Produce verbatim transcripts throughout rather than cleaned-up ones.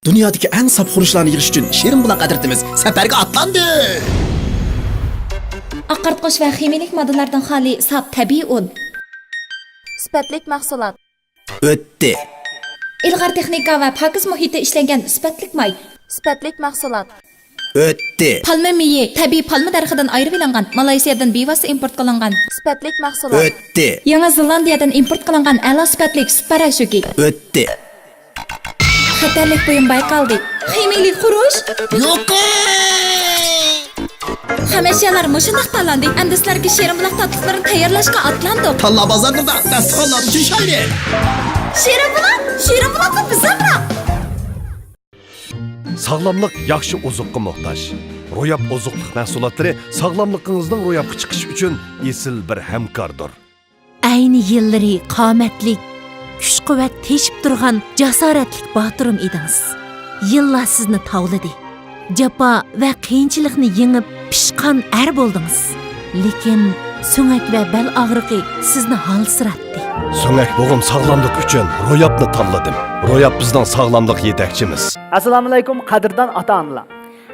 دۇنيادىكى ئەڭ ساپ خۇرۇچلارنى يىغىش ئۈچۈن شېرىن بۇلاق ئەترىتىمىز سەپەرگە ئاتلاندى! ئاقارتقۇچ ۋە خىمىيىلىك ماددىلاردىن خالىي ساپ تەبىئىي ئۇن. سۈپەتلىك مەھسۇلات. ئۆتتى. ئىلغار تېخنىكا ۋە پاكىز مۇھىتتا ئىشلەنگەن سۈپەتلىك ماي. سۈپەتلىك مەھسۇلات. ئۆتتى. پالما مېيى، تەبىئىي پالما دەرىخىدىن ئايرىۋېلىنغان، مالايسىيادىن بىۋاسىتە ئىمپورت قىلىنغان. سۈپەتلىك مەھسۇلات. ئۆتتى. يېڭى زېلاندىيەدىن ئىمپورت قىلىنغان ئەلا سۈپەتلىك سۈت پاراشوكى. ئۆتتى. خەتەرلىك بۇيۇم بايقالدى. خىمىيىلىك خۇرۇچ. يوقى! خام ئەشيالار مۇشۇنداق تاللاندى. ئەمدى سىلەرگە شېرىن بۇلاق تاتلىقلىرىنى تەييارلاشقا ئاتلاندۇق. تاللا بازارلىرىدا داستىخانلاردا چۈشەيلى. شېرىن بۇلاق، شېرىن بۇلاققا بىز ئامراق. ساغلاملىق ياخشى ئوزۇققا موھتاج. روياپ ئوزۇقلۇق مەھسۇلاتلىرى ساغلاملىقىڭىزنىڭ روياپقا چىقىشى ئۈچۈن ئېسىل بىر ھەمكاردۇر. ئەينى يىللىرى قامەتلىك، كۈچ-قۇۋۋەت تېشىپ تۇرغان جاسارەتلىك باتۇرۇم ئىدىڭىز. يىللار سىزنى تاۋلىدى. جاپا ۋە قىيىنچىلىقنى يېڭىپ، پىشقان ئەر بولدىڭىز. لېكىن سۆڭەك ۋە بەل ئاغرىقى سىزنى ھالسىراتتى. سۆڭەك بوغۇم ساغلاملىق ئۈچۈن روياپنى تاللىدىم. روياپ بىزنىڭ ساغلاملىق يېتەكچىمىز. ئەسسالامۇئەلەيكۇم، قەدىردان ئاتا-ئانىلار!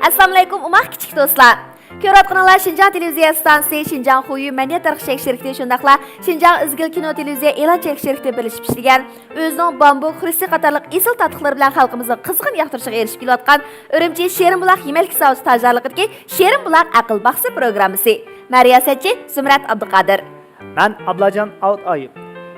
ئەسسالامۇئەلەيكۇم، ئوماق كىچىك دوستلار! كۆرۈۋاتقىنىڭلار شىنجاڭ تېلېۋىزىيە ئىستانسىسى، شىنجاڭ خۇيۈ مەدەنىيەت تارقىتىش چەكلىك شىركىتى، شۇنداقلا شىنجاڭ ئىزگىل كىنو تېلېۋىزىيە ئېلان چەكلىك شىركىتى بىرلىشىپ ئىشلىگەن، ئۆزىنىڭ بامبۇك، خرۇستىك قاتارلىق ئېسىل تاتلىقلىرى بىلەن خەلقىمىزنى قىزغىن ياقتۇرۇشىغا ئېرىشىپ كېلىۋاتقان ئۈرۈمچى شېرىن بۇلاق يېمەكلىك زاۋۇتى تاجدارلىقىدىكى شېرىن بۇلاق ئەقىل باقسا پروگراممىسى. مەن رىياسەتچى زۇمرەت ئابدۇقادىر. مەن ئابلاجان ئاۋۇت ئايۇپ.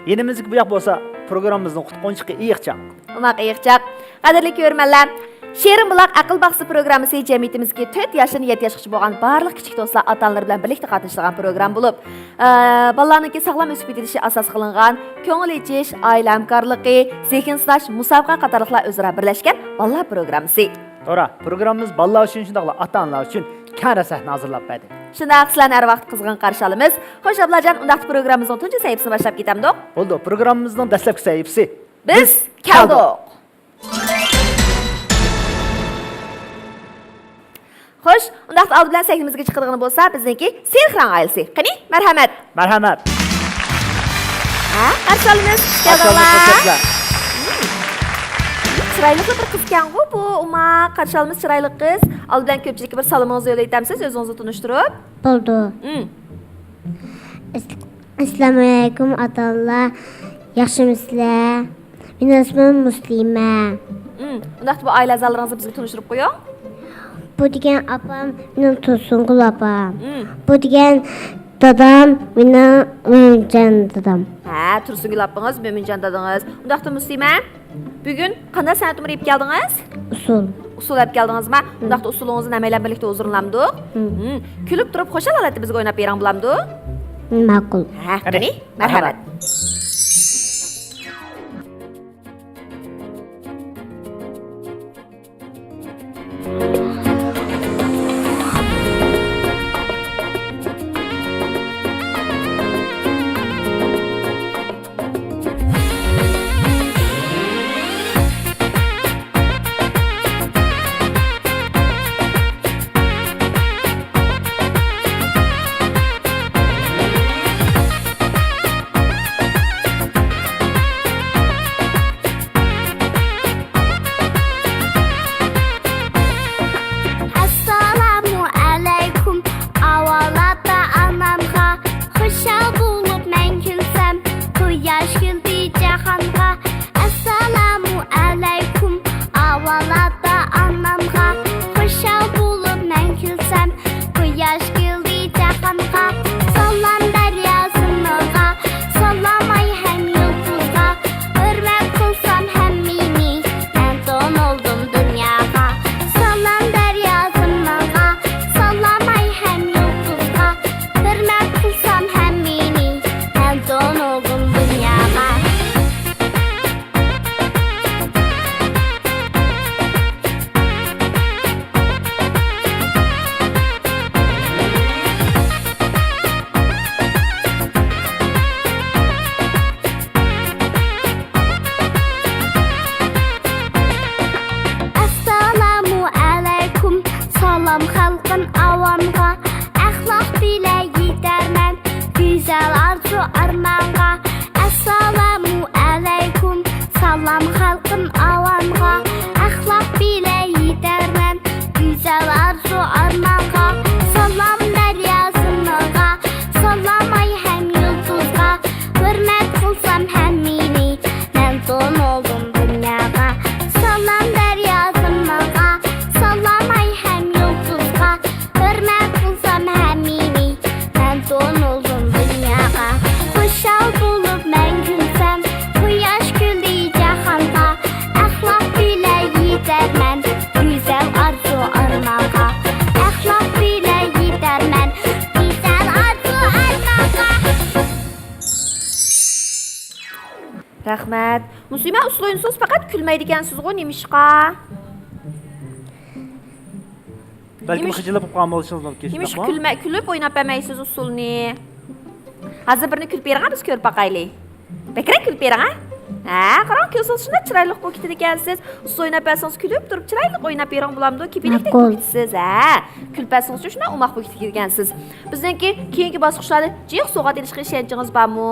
يېنىمىزدىكى بۇياق بولسا پروگراممىمىزنىڭ قۇتقۇنچىقى ئېيىقچاق. ئوماق ئېيىقچاق. قەدىرلىك كۆرۈرمەنلەر! شېرىن بۇلاق ئەقىل باقسا پروگراممىسى جەمئىيىتىمىزدىكى تۆت ياشتىن يەتتە ياشقىچە بولغان بارلىق كىچىك دوستلار ئاتا-ئانىلىرى بىلەن بىرلىكتە قاتنىشىدىغان پروگرامما بولۇپ، ئە، بالىلارنىڭكى ساغلام ئۆسۈپ يېتىلىشى ئاساس قىلىنغان كۆڭۈل ئېچىش، ئائىلە ھەمكارلىقى، زېھىن سىناش، مۇسابىقە قاتارلىقلار ئۆزئارا بىرلەشكەن بالىلار پروگراممىسى. توغرا، پروگراممىمىز بالىلار ئۈچۈن، شۇنداقلا ئاتا-ئانىلار ئۈچۈن كەڭرەك سەھنە ھازىرلاپ بەردى. شۇنداق، سىلەرنى ھەر ۋاقىت قىزغىن قارشى ئالىمىز. خوش، ئابلاجان، ئۇنداقتا پروگراممىمىزنىڭ تۇنجى سەھىپىسىنى باشلاپ كېتەمدۇق؟ بولىدۇ، پروگراممىمىزنىڭ دەسلەپكى سەھىپىسى. بىز كەلدۇق. خوش، ئۇنداقتا ئالدى بىلەن سەھنىمىزگە چىقىدىغىنى بولسا بىزنىڭكى سېرىق رەڭ ئائىلىسى. قېنى، مەرھەمەت. مەرھەمەت. ھە، قارشى ئالىمىز، خۇش كەلدىڭلار. خۇش كەپسىلەر. چىرايلىقلا بىر قىزكەنغۇ بۇ، ئوماق. قارشى ئالىمىز، چىرايلىق قىز. ئالدى بىلەن كۆپچىلىككە بىر سالىمىڭىزنى يوللىۋېتەمسىز، ئۆزىڭىزنى تونۇشتۇرۇپ؟ بولىدۇ. ئەس-، ئەسسالامۇئەلەيكۇم، ئاتا-ئانىلار. ياخشىمۇسىلەر؟ مېنىڭ ئىسمىم مۇسلىمە. ئۇنداقتا بۇ ئائىلە ئەزالىرىڭىزنى بىزگە تونۇشتۇرۇپ قويۇڭ. بۇ دېگەن ئاپام، مېنىڭ تۇرسۇنگۈل ئاپام. بۇ دېگەن دادام، مېنىڭ مۆمىنجان دادام. ھە، تۇرسۇنگۈل ئاپىڭىز، مۆمىنجان دادىڭىز. ئۇنداقتا مۇسلىمە، بۈگۈن قانداق سەنئەت نومۇرى ئېلىپ كەلدىڭىز؟ ئۇسسۇل. ئۇسسۇل ئېلىپ كەلدىڭىزما؟ ئۇنداقتا ئۇسسۇلىڭىزنى ھەممەيلەن بىرلىكتە ھۇزۇرلامدۇق؟ كۈلۈپ تۇرۇپ خۇشال ھالەتتە بىزگە ئويناپ بېرىڭ، بولامدۇ؟ ماقۇل. ھە، قېنى، مەرھەمەت. رەھمەت. مۇسلىمە، ئۇسسۇل ئوينىسىڭىز پەقەت كۈلمەيدىكەنسىزغۇ، نېمىشقا؟ بەلكىم نېمىش-، خىجىل بولۇپ قالغان بولۇشىڭىز مۇمكىن، نېمىشقا شۇنداقمۇ؟ كۈلمە-، كۈلۈپ ئويناپ بەرمەيسىز ئۇسسۇلنى؟ ھازىر بىرنى كۈلۈپ بېرىڭە، بىز كۆرۈپ باقايلى. بەكرەك كۈلۈپ بېرىڭە. ھە، قاراڭ، كۈلسىڭىز شۇنداق چىرايلىق بولۇپ كېتىدىكەنسىز. ئۇسسۇل ئويناپ بەرسىڭىز كۈلۈپ تۇرۇپ چىرايلىق ئويناپ بېرىڭ، بولامدۇ؟ كېپىلىكتەك ماقۇل. بولۇپ كېتىسىز، ھە. كۈلۈپ بەرسىڭىزچۇ شۇنداق ئوماق بولۇپ كېتىدىكەنسىز. بىزنىڭكى كېيىنكى باسقۇچلاردا جىق سوۋغات ئېلىشقا ئىشەنچىڭىز بارمۇ؟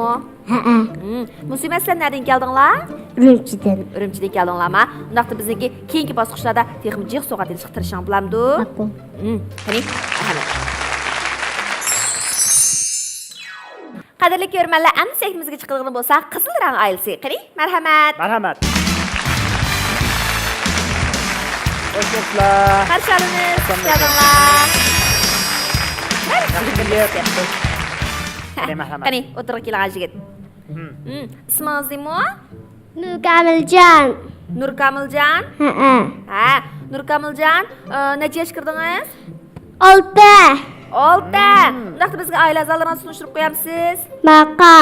ھەئە. ھىم. مۇسلىمە، سىلەر نەدىن كەلدىڭلار؟ ئۈرۈمچىدىن. ئۈرۈمچىدىن كەلدىڭلارما؟ ئۇنداقتا بىزنىڭكى كېيىنكى باسقۇچلاردا تېخىمۇ جىق سوۋغات ئېلىشقا تىرىشىڭ، بولامدۇ؟ ماقۇل. ھىم. قېنى، مەرھەمەت. قەدىرلىك كۆرۈرمەنلەر، ئەمدى سەھنىمىزگە چىقىدىغىنى بولسا قىزىل رەڭ ئائىلىسى. قېنى، مەرھەمەت. مەرھەمەت. خوش بولۇپسىلەر. قارشى ئالىمىز، خوش كەلدىڭلار. ياخشى كەلدىڭىز. قېنى، مەرھەمەت. قېنى، ئوتتۇرىغا كېلىڭ، يىگىت. ھىم. ھىم، ئىسمىڭىز نېمە؟ نۇركامىلجان. نۇركامىلجان؟ ھەئە. ھە، نۇركامىلجان، ئى، نەچچە ياشقا كىردىڭىز؟ ئالتە. ئالتە. ھىم. ئۇنداقتا بىزگە ئائىلە ئەزالىرىڭىزنى تونۇشتۇرۇپ قويامسىز؟ ماقا.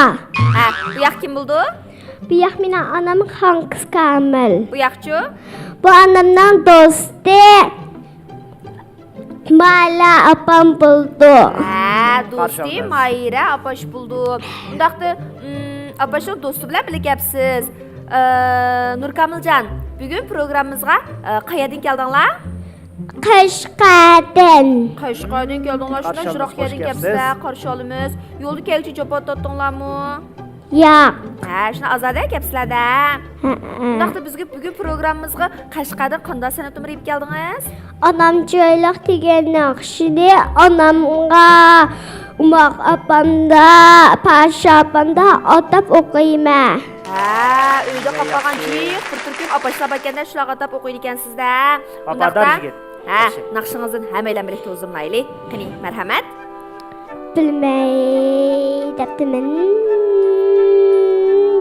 ھە، بۇ ياق كىم بولىدۇ؟ بۇ ياق مېنىڭ ئانام خانقىز كامىل. بۇ ياقچۇ؟ بۇ ئانامنىڭ دوستى. مايرا ئاپام بولىدۇ. ھە، دوستى مايرا ئاپاش بولىدۇ. ئۇنداقتا، ئىم، ئاپاشنىڭ دوستى بىلەن بىللە كەپسىز. ئى، نۇركامىلجان، بۈگۈن پروگراممىمىزغا، ئى، قەيەردىن كەلدىڭلار؟ قەشقەردىن. قەشقەردىن كەلدىڭلار، شۇنداق يىراق يەردىن كەپسىلەر، قارشى ئالىمىز. يولدا كەلگۈچە جاپا تارتتىڭلارمۇ؟ ياق. ھە، شۇنداق ئازادە كەپسىلەردە. ھەئە. ئۇنداقتا بىزگە بۈگۈن پروگراممىمىزغا قەشقەردىن قانداق سەنئەت نومۇرى ئېلىپ كەلدىڭىز؟ ئانام چىرايلىق دېگەن ناخشىنى ئانامغا، ئوماق ئاپامدا، پاشا ئاپامدا ئاتاپ ئوقۇيمەن. ھە، ئۆيدە قاپقالغان جىق بىر تۈركۈم ئاپاشلار باركەندە، شۇلارغا ئاتاپ ئوقۇيدىكەنسىز-دە. ئاپادار يىگىت. ھە، ناخشىڭىزدىن ھەممەيلەن بىرلىكتە ھۇزۇرلايلى. قېنى، مەرھەمەت. بىلمەي دەپتىمەن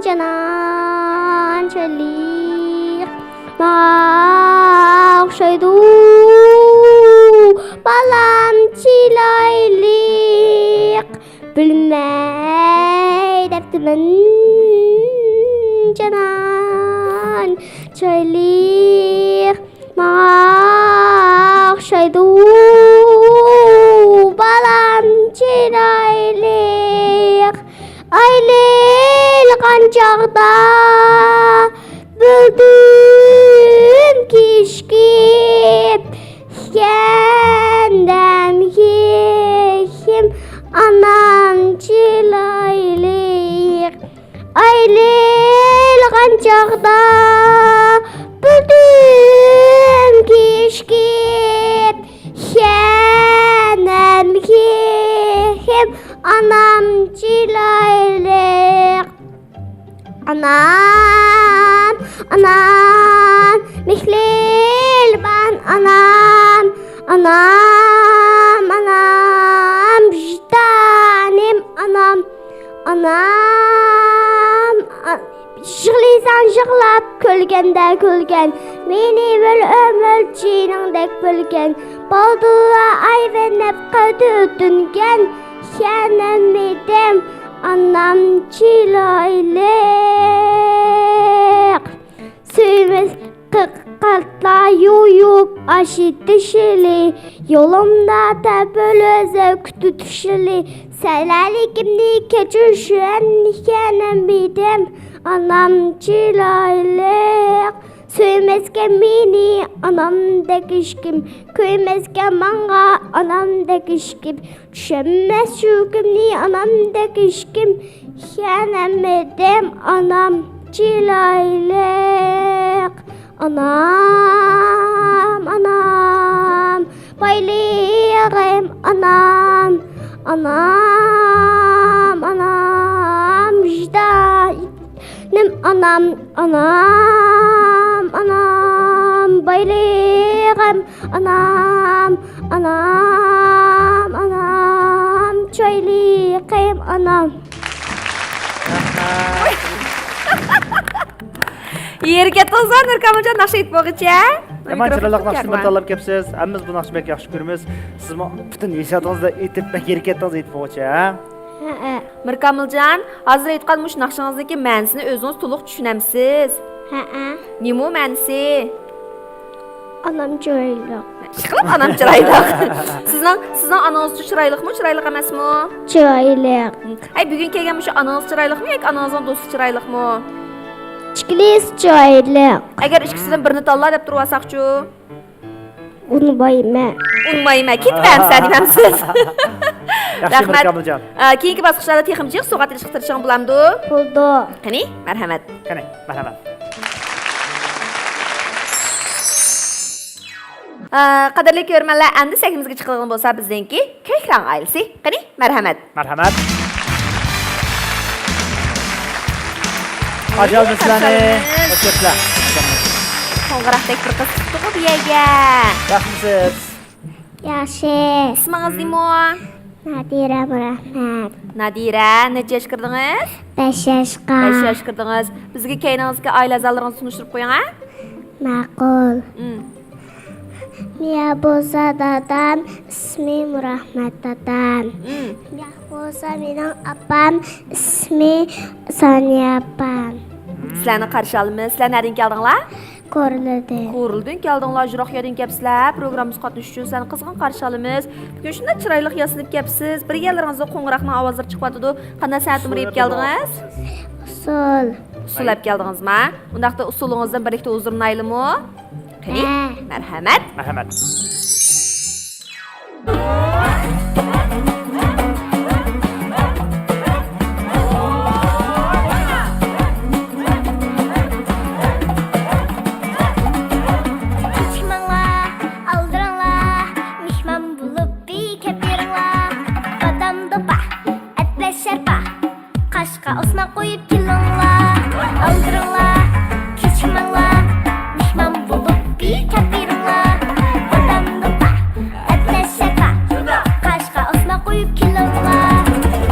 جانان چىرايلىق، ماڭا ئوخشايدۇ بالام چىرايلىق. بىلمەي دەپتىمەن جانان چىرايلىق، ماڭا ئوخشايدۇ بالام چىرايلىق. ئايرىلغان چاغدا بىلدىم كېچىكىپ، ئىكەن دەم كېيىم ئانام چىرايلىق. ئايرىلغان چاغدا بىلدىم كېچىكىپ، ئىكەن دەم كېيىم ئانام چىرايلىق. ئانام، ئانام، مېھرىبان ئانام، ئانام، ئانام، ۋىجدانىم ئانام، ئانام، ئا-، يىغلىساڭ يىغلاپ، كۈلگەندە كۈلگەن، مېنى بىر ئۆمۈر جېنىڭدەك بىلگەن، بالدۇرلا ئايلىنىپ قەدىر ئۆتۈنگەن، ئىكەن ئۈمىدىم ئانام چىرايلىق. سۆيمەس قىرىق قاتلار يۇيۇپ ئاشىتىشلى، يولۇمدا تەبىر ئۆزەك تۇتۇشلى، سەلەلىكىمنى كەچۈرۈشۈڭ ئىكەن ئۈمىدىم ئانام چىرايلىق. سۆيمەسكەن مېنى ئانامدەك ھېچكىم، كۆيمەسكەن ماڭا ئانامدەك ھېچكىم، چۈشەنمەس يۈرىكىمنى ئانامدەك ھېچكىم، ئىكەن ئۈمىدىم ئانام چىرايلىق. ئانام، ئانام، بايلىقىم ئانام، ئانام، ئانام، ۋىجدان نىم ئانام، ئانام، ئانام، بايلىقىم ئانام، ئانام، ئانام، چىرايلىقىم ئانام. يېرى كەتتىڭىزغۇ، نۇركامىلجان، ناخشا ئېيتىپ بولغۇچە. يامان چىرايلىق ناخشىنى تاللاپ كەپسىز. ھەممىمىز بۇ ناخشىنى بەك ياخشى كۆرىمىز. سىزمۇ پۈتۈن ھېسسىياتىڭىزدا ئېيتىپ، بەك يېرى كەتتىڭىز ئېيتىپ بولغۇچە، ھە؟ ھەئە. مىركامىلجان، ھازىر ئېيتقان مۇشۇ ناخشىڭىزنىڭكى مەنىسىنى ئۆزىڭىز تولۇق چۈشىنەمسىز؟ ھەئە. نېمە مەنىسى؟ ئانام چىرايلىق. ئىشقىلىپ ئانام چىرايلىق. سىزنىڭ، سىزنىڭ ئانىڭىزچۇ چىرايلىقمۇ، چىرايلىق ئەمەسمۇ؟ چىرايلىق. ھەي، بۈگۈن كەلگەن مۇشۇ ئانىڭىز چىرايلىقمۇ ياكى ئانىڭىزنىڭ دوستى چىرايلىقمۇ؟ ئىككىلىسى چىرايلىق. ئەگەر ئىككىسىدىن بىرنى تاللا دەپ تۇرۇۋالساقچۇ؟ ئۇنىمايمەن. ئۇنىمايمەن. كېتىۋەرمىسە دېمەمسىز؟ ياخشى، رەھمەت. مىركامىلجان. ئە، كېيىنكى باسقۇچلاردا تېخىمۇ جىق سوۋغات ئېلىشقا تىرىشىڭ بولامدۇ؟ بولىدۇ. قېنى، مەرھەمەت. قېنى، مەرھەمەت. ئە، قەدىرلىك كۆرۈرمەنلەر، ئەمدى سەھنىمىزگە چىقىدىغان بولسا بىزنىڭكى كۆك رەڭ ئائىلىسى. قېنى، مەرھەمەت. مەرھەمەت. ئاجال مىسلانى ئۆتكۈزلەر. قوڭغۇراقتەك بىر قىز چىقتىغۇ بۇ يەرگە. ياخشىمۇسىز؟ ياخشى. ئىسمىڭىز نېمە؟ نادىرە مۇرەھمەت. نادىرە، نەچچە ياشقا كىردىڭىز؟ بەش ياشقا. بەش ياشقا كىردىڭىز. بىزگە كەينىڭىزدىكى ئائىلە ئەزالىرىڭىزنى تونۇشتۇرۇپ قويۇڭ، ھە؟ ماقۇل. مم. مىيا بولسا دادام، ئىسمى مۇرەھمەت دادام. مم. مىيا بولسا مېنىڭ ئاپام، ئىسمى سانىيە ئاپام. سىلەرنى قارشى ئالىمىز. سىلەر نەدىن كەلدىڭلار؟ كورلىدىن. كورلىدىن كەلدىڭلار، يىراق يەردىن كەپسىلەر. پروگراممىمىزغا قاتنىشىش ئۈچۈن سىلەرنى قىزغىن قارشى ئالىمىز. بۈگۈن شۇنداق چىرايلىق ياسىنىپ كەپسىز. بىر يەرلىرىڭىزدە قوڭغۇراقنىڭ ئاۋازلىرى چىقىۋاتىدۇ. قانداق سەنئەت نومۇرى ئېلىپ كەلدىڭىز؟ ئۇسسۇل. ئۇسسۇل ئېلىپ كەلدىڭىزما؟ ئۇنداقتا ئۇسسۇلىڭىزدىن بىرلىكتە ھۇزۇرلىنايلىمۇ؟ قېنى، ھە. مەرھەمەت. مەرھەمەت. كېچىكمەڭلار، ئالدىراڭلار، مېھمان بولۇپ بىر كەپ بېرىڭلار. بادام دوپا، ئەتلەس شارپا، قاشقا ئوسما قويۇپ كېلىڭلار. ئالدىراڭلار، كېچىكمەڭلار، مېھمان بولۇپ بىر كەپ بېرىڭلار. بادام دوپا، ئەتلەس شارپا، قاشقا ئوسما قويۇپ كېلىڭلار.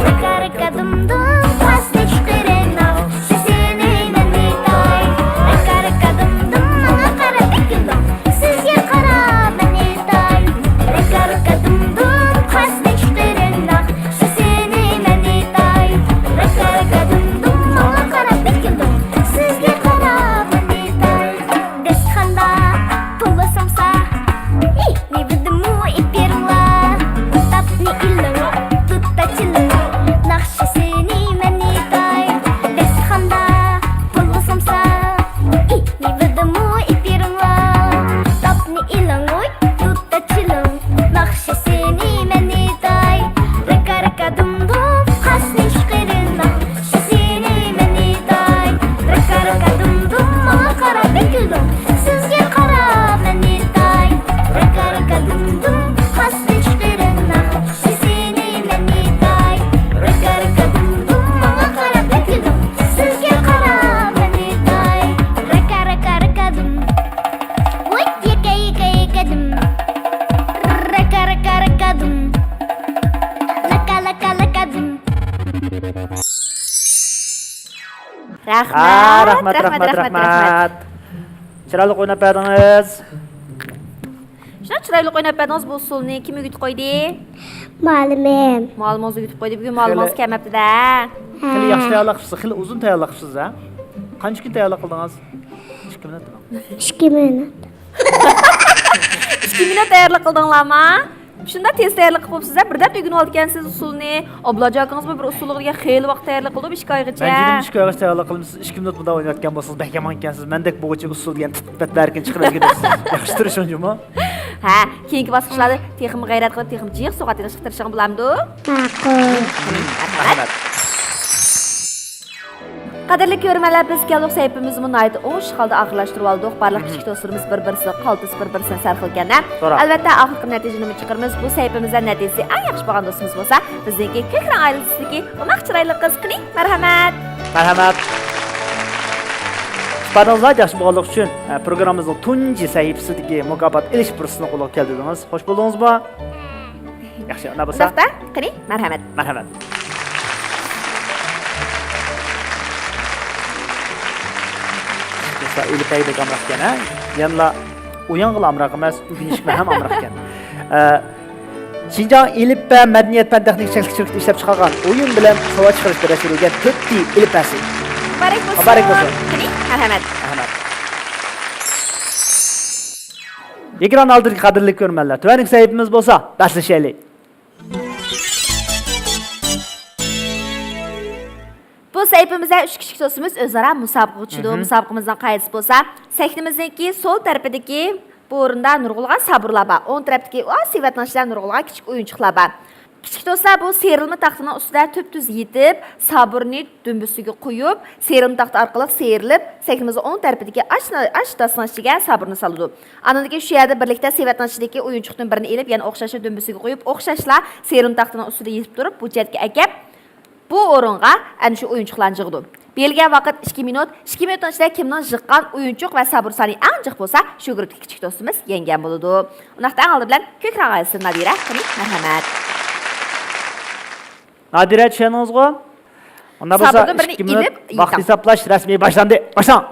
رىكا رىكا دۇم دۇم، قاسنى چىقىرىڭلار. سېسىنى مەن ئېيتاي. رىكا رىكا دۇم دۇم، ماڭا قاراپ بېكىنىڭ. سىزگە قاراپ مەن ئېيتاي. رىكا رىكا دۇم دۇم، قاسنى چىقىرىڭلار. سېسىنى مەن ئېيتاي. رىكا رىكا دۇم دۇم، ماڭا قاراپ بېكىنىڭ. سىزگە قاراپ مەن ئېيتاي. داستىخاندا پولۇ سومسا، ئى، مېۋىدىمۇ ئېلىپ بېرىڭلار. تاپنى ئېلىڭ، دۇتتا چېلىڭ، ناخشىسىنى مەن ئېيتاي. داستىخاندا پولۇ سومسا، ئى، مېۋىدىمۇ ئېلىپ بېرىڭلار. تاپنى ئېلىڭ، ئوي، دۇتتا چېلىڭ، ناخشىسىنى مەن ئېيتاي. رىكا رىكا دۇم دۇم، قاسنى چىقىرىڭلار. سېسىنى مەن ئېيتاي. رىكا رىكا دۇم دۇم، ماڭا قاراپ بېكىنىڭ. سىزگە قاراپ مەن ئېيتاي. رىكا رىكا دۇم دۇم، قاسنى چىقىرىڭلار. سېسىنى مەن ئېيتاي. رىكا رىكا دۇم دۇم، ماڭا قاراپ بېكىنىڭ. سىزگە قاراپ مەن ئېيتاي. رىكا رىكا رىكا دۇم. ۋوي، يېكە يېكە يېكە دۇم. رىكا رىكا رىكا دۇم. لىكا لىكا لىكا دۇم. رەھمەت، ھە، رەھمەت، رەھمەت، رەھمەت، رەھمەت، رەھمەت، رەھمەت. رەھمەت. چىرايلىق ئويناپ بەردىڭىز. شۇنداق چىرايلىق ئويناپ بەردىڭىز بۇ ئۇسسۇلنى. كىم ئۆگىتىپ قويدى؟ مۇئەللىمىم. مۇئەللىمىڭىز ئۆگىتىپ قويدى. بۈگۈن مۇئەللىمىڭىز خېلى، كەلمەپتۇ-دە. خېلى ياخشى تەييارلاپ قىپسىز، خېلى ئۇزۇن تەييارلاپ قىپسىز، ھە؟ قانچە كۈن تەييارلاپ قىلدىڭىز؟ ئىككى مىنۇت دېمەڭ. ئىككى مىنۇت. ئىككى مىنۇت تەييارلىق قىلدىڭلارما؟ شۇنداق تېز تەييارلىق قىلىپ بوپسىز-ھە، بىردەم ئۆگىنىۋالىدىكەنسىز ئۇسسۇلنى. ئابلاجان ئاكىڭىزمۇ بىر ئۇسسۇلغا دېگەن خېلى ۋاقىت تەييارلىق قىلىدۇ، ئىككى ئايغىچە. مەن جېنىم ئىككى ئايغىچە تەييارلىق قىلىمسىز، ئىككى مىنۇت مۇنداق ئويناۋاتقان بولسىڭىز، بەك يامان ئىكەنسىز. مەندەك بوغۇچى ئۇسسۇل دېگەن تىت-، بەتلەركىن چىقىرىۋەتكەن. ياخشى تۇرۇشۇڭ جۇمۇ. ھە، كېيىنكى باسقۇچلاردا تېخىمۇ غەيرەت قىلىپ، تېخىمۇ جىق سوۋغات ئېلىشقا تىرىشىڭ بولامدۇ؟ ماقۇل. مەرھەمەت. قەدىرلىك كۆرۈرمەنلەر، بىز كەلدۇق سەھىپىمىزمۇ ناھايىتى ئوڭۇشلۇق ھالدا ئاخىرلاشتۇرۇۋالدۇق. بارلىق كىچىك دوستلىرىمىز بىر-بىرسىگە قالتىس، بىر-بىرسىنى سەرخىل ئىكەن-ە. توغرا. ئەلۋەتتە، ئاخىرقى نەتىجىنىمۇ چىقىرىمىز. بۇ سەھىپىمىزدە نەتىجىسى ئەڭ ياخشى بولغان دوستىمىز بولسا، بىزنىڭكى كۆك رەڭ ئائىلىسىدىكى ئوماق چىرايلىق قىز. قېنى، مەرھەمەت. مەرھەمەت. ئىپادىڭىز ناھايىتى ياخشى بولغانلىقى ئۈچۈن، ئە، پروگراممىمىزنىڭ تۇنجى سەھىپىسىدىكى مۇكاپات ئېلىش پۇرسىتىنى قولغا كەلتۈردىڭىز. خوش بولدىڭىزمۇ؟ ياخشى، ئۇنداق بولسا. ئۇنداقتا، قېنى، مەرھەمەت. مەرھەمەت. دوستلار، ئېلىپەي بەك ئامراق ئىكەن، ھە؟ يەنىلا ئويۇنغىلا ئامراق ئەمەس، ئۆگىنىشكىمۇ ھەم ئامراق ئىكەن. ئە، شىنجاڭ ئېلىپبە مەدەنىيەت پەن تېخنىكا چەكلىك شىركىتى ئىشلەپچىقارغان ئويۇن بىلەن سوۋغا چىقىرىش بىرلەشتۈرۈلگەن تۆت دى ئېلىپبەسى. مۇبارەك بولسۇن. مۇبارەك بولسۇن. قېنى، مەرھەمەت. مەرھەمەت. ئېكران ئالدىدىكى قەدىرلىك كۆرۈرمەنلەر، تۆۋەندىكى سەھىپىمىز بولسا بەسلىشەيلى. بۇ سەھىپىمىزدە ئۈچ كىچىك دوستىمىز ئۆزئارا مۇسابىقىگە چۈشىدۇ. مۇسابىقىمىزنىڭ قائىدىسى بولسا، سەھنىمىزنىڭكى سول تەرىپىدىكى بۇ ئورۇندا نۇرغۇنلىغان سابۇرلار بار. ئوڭ تەرەپتىكى ئا سېۋەتنىڭ ئىچىدە نۇرغۇنلىغان كىچىك ئويۇنچۇقلار بار. كىچىك دوستلار بۇ سىيرىلما تاختىنىڭ ئۈستىدە تۈپتۈز يېتىپ، سابۇرنى دۈمبىسىگە قويۇپ، سىيرىلما تاختا ئارقىلىق سىيرىلىپ، سەھنىمىزنىڭ ئوڭ تەرىپىدىكى ئاش، ئاش داستىنىڭ ئىچىگە سابۇرنى سالىدۇ. ئاندىن كېيىن شۇ يەردە بىرلىكتە سېۋەتنىڭ ئىچىدىكى ئويۇنچۇقتىن بىرنى ئېلىپ، يەنە ئوخشاشلا دۈمبىسىگە قويۇپ، ئوخشاشلا سىيرىلما تاختىنىڭ ئۈستىدە يېتىپ تۇرۇپ، بۇ جەھەتكە ئەكەپ، بۇ ئورۇنغا ئەنە شۇ ئويۇنچۇقلارنى جىغىدۇ. بېرىلگەن ۋاقىت ئىككى مىنۇت. ئىككى مىنۇتنىڭ ئىچىدە كىمنىڭ جىققان ئويۇنچۇق ۋە سابۇر سانى ئەڭ جىق بولسا، شۇ گۇرۇپتىكى كىچىك دوستىمىز يەڭگەن بولىدۇ. ئۇنداقتا ئەڭ ئالدى بىلەن كۆك رەڭ ئائىلىسىدىن نادىرە، قېنى، مەرھەمەت. نادىرە، چۈشەندىڭىزغۇ؟ ئۇنداق بولسا، سابۇردىن بىرنى ئىككى مىنۇت ئېلىپ ۋاقىت يېتىڭ. ھېسابلاش رەسمىي باشلاندى. باشلاڭ!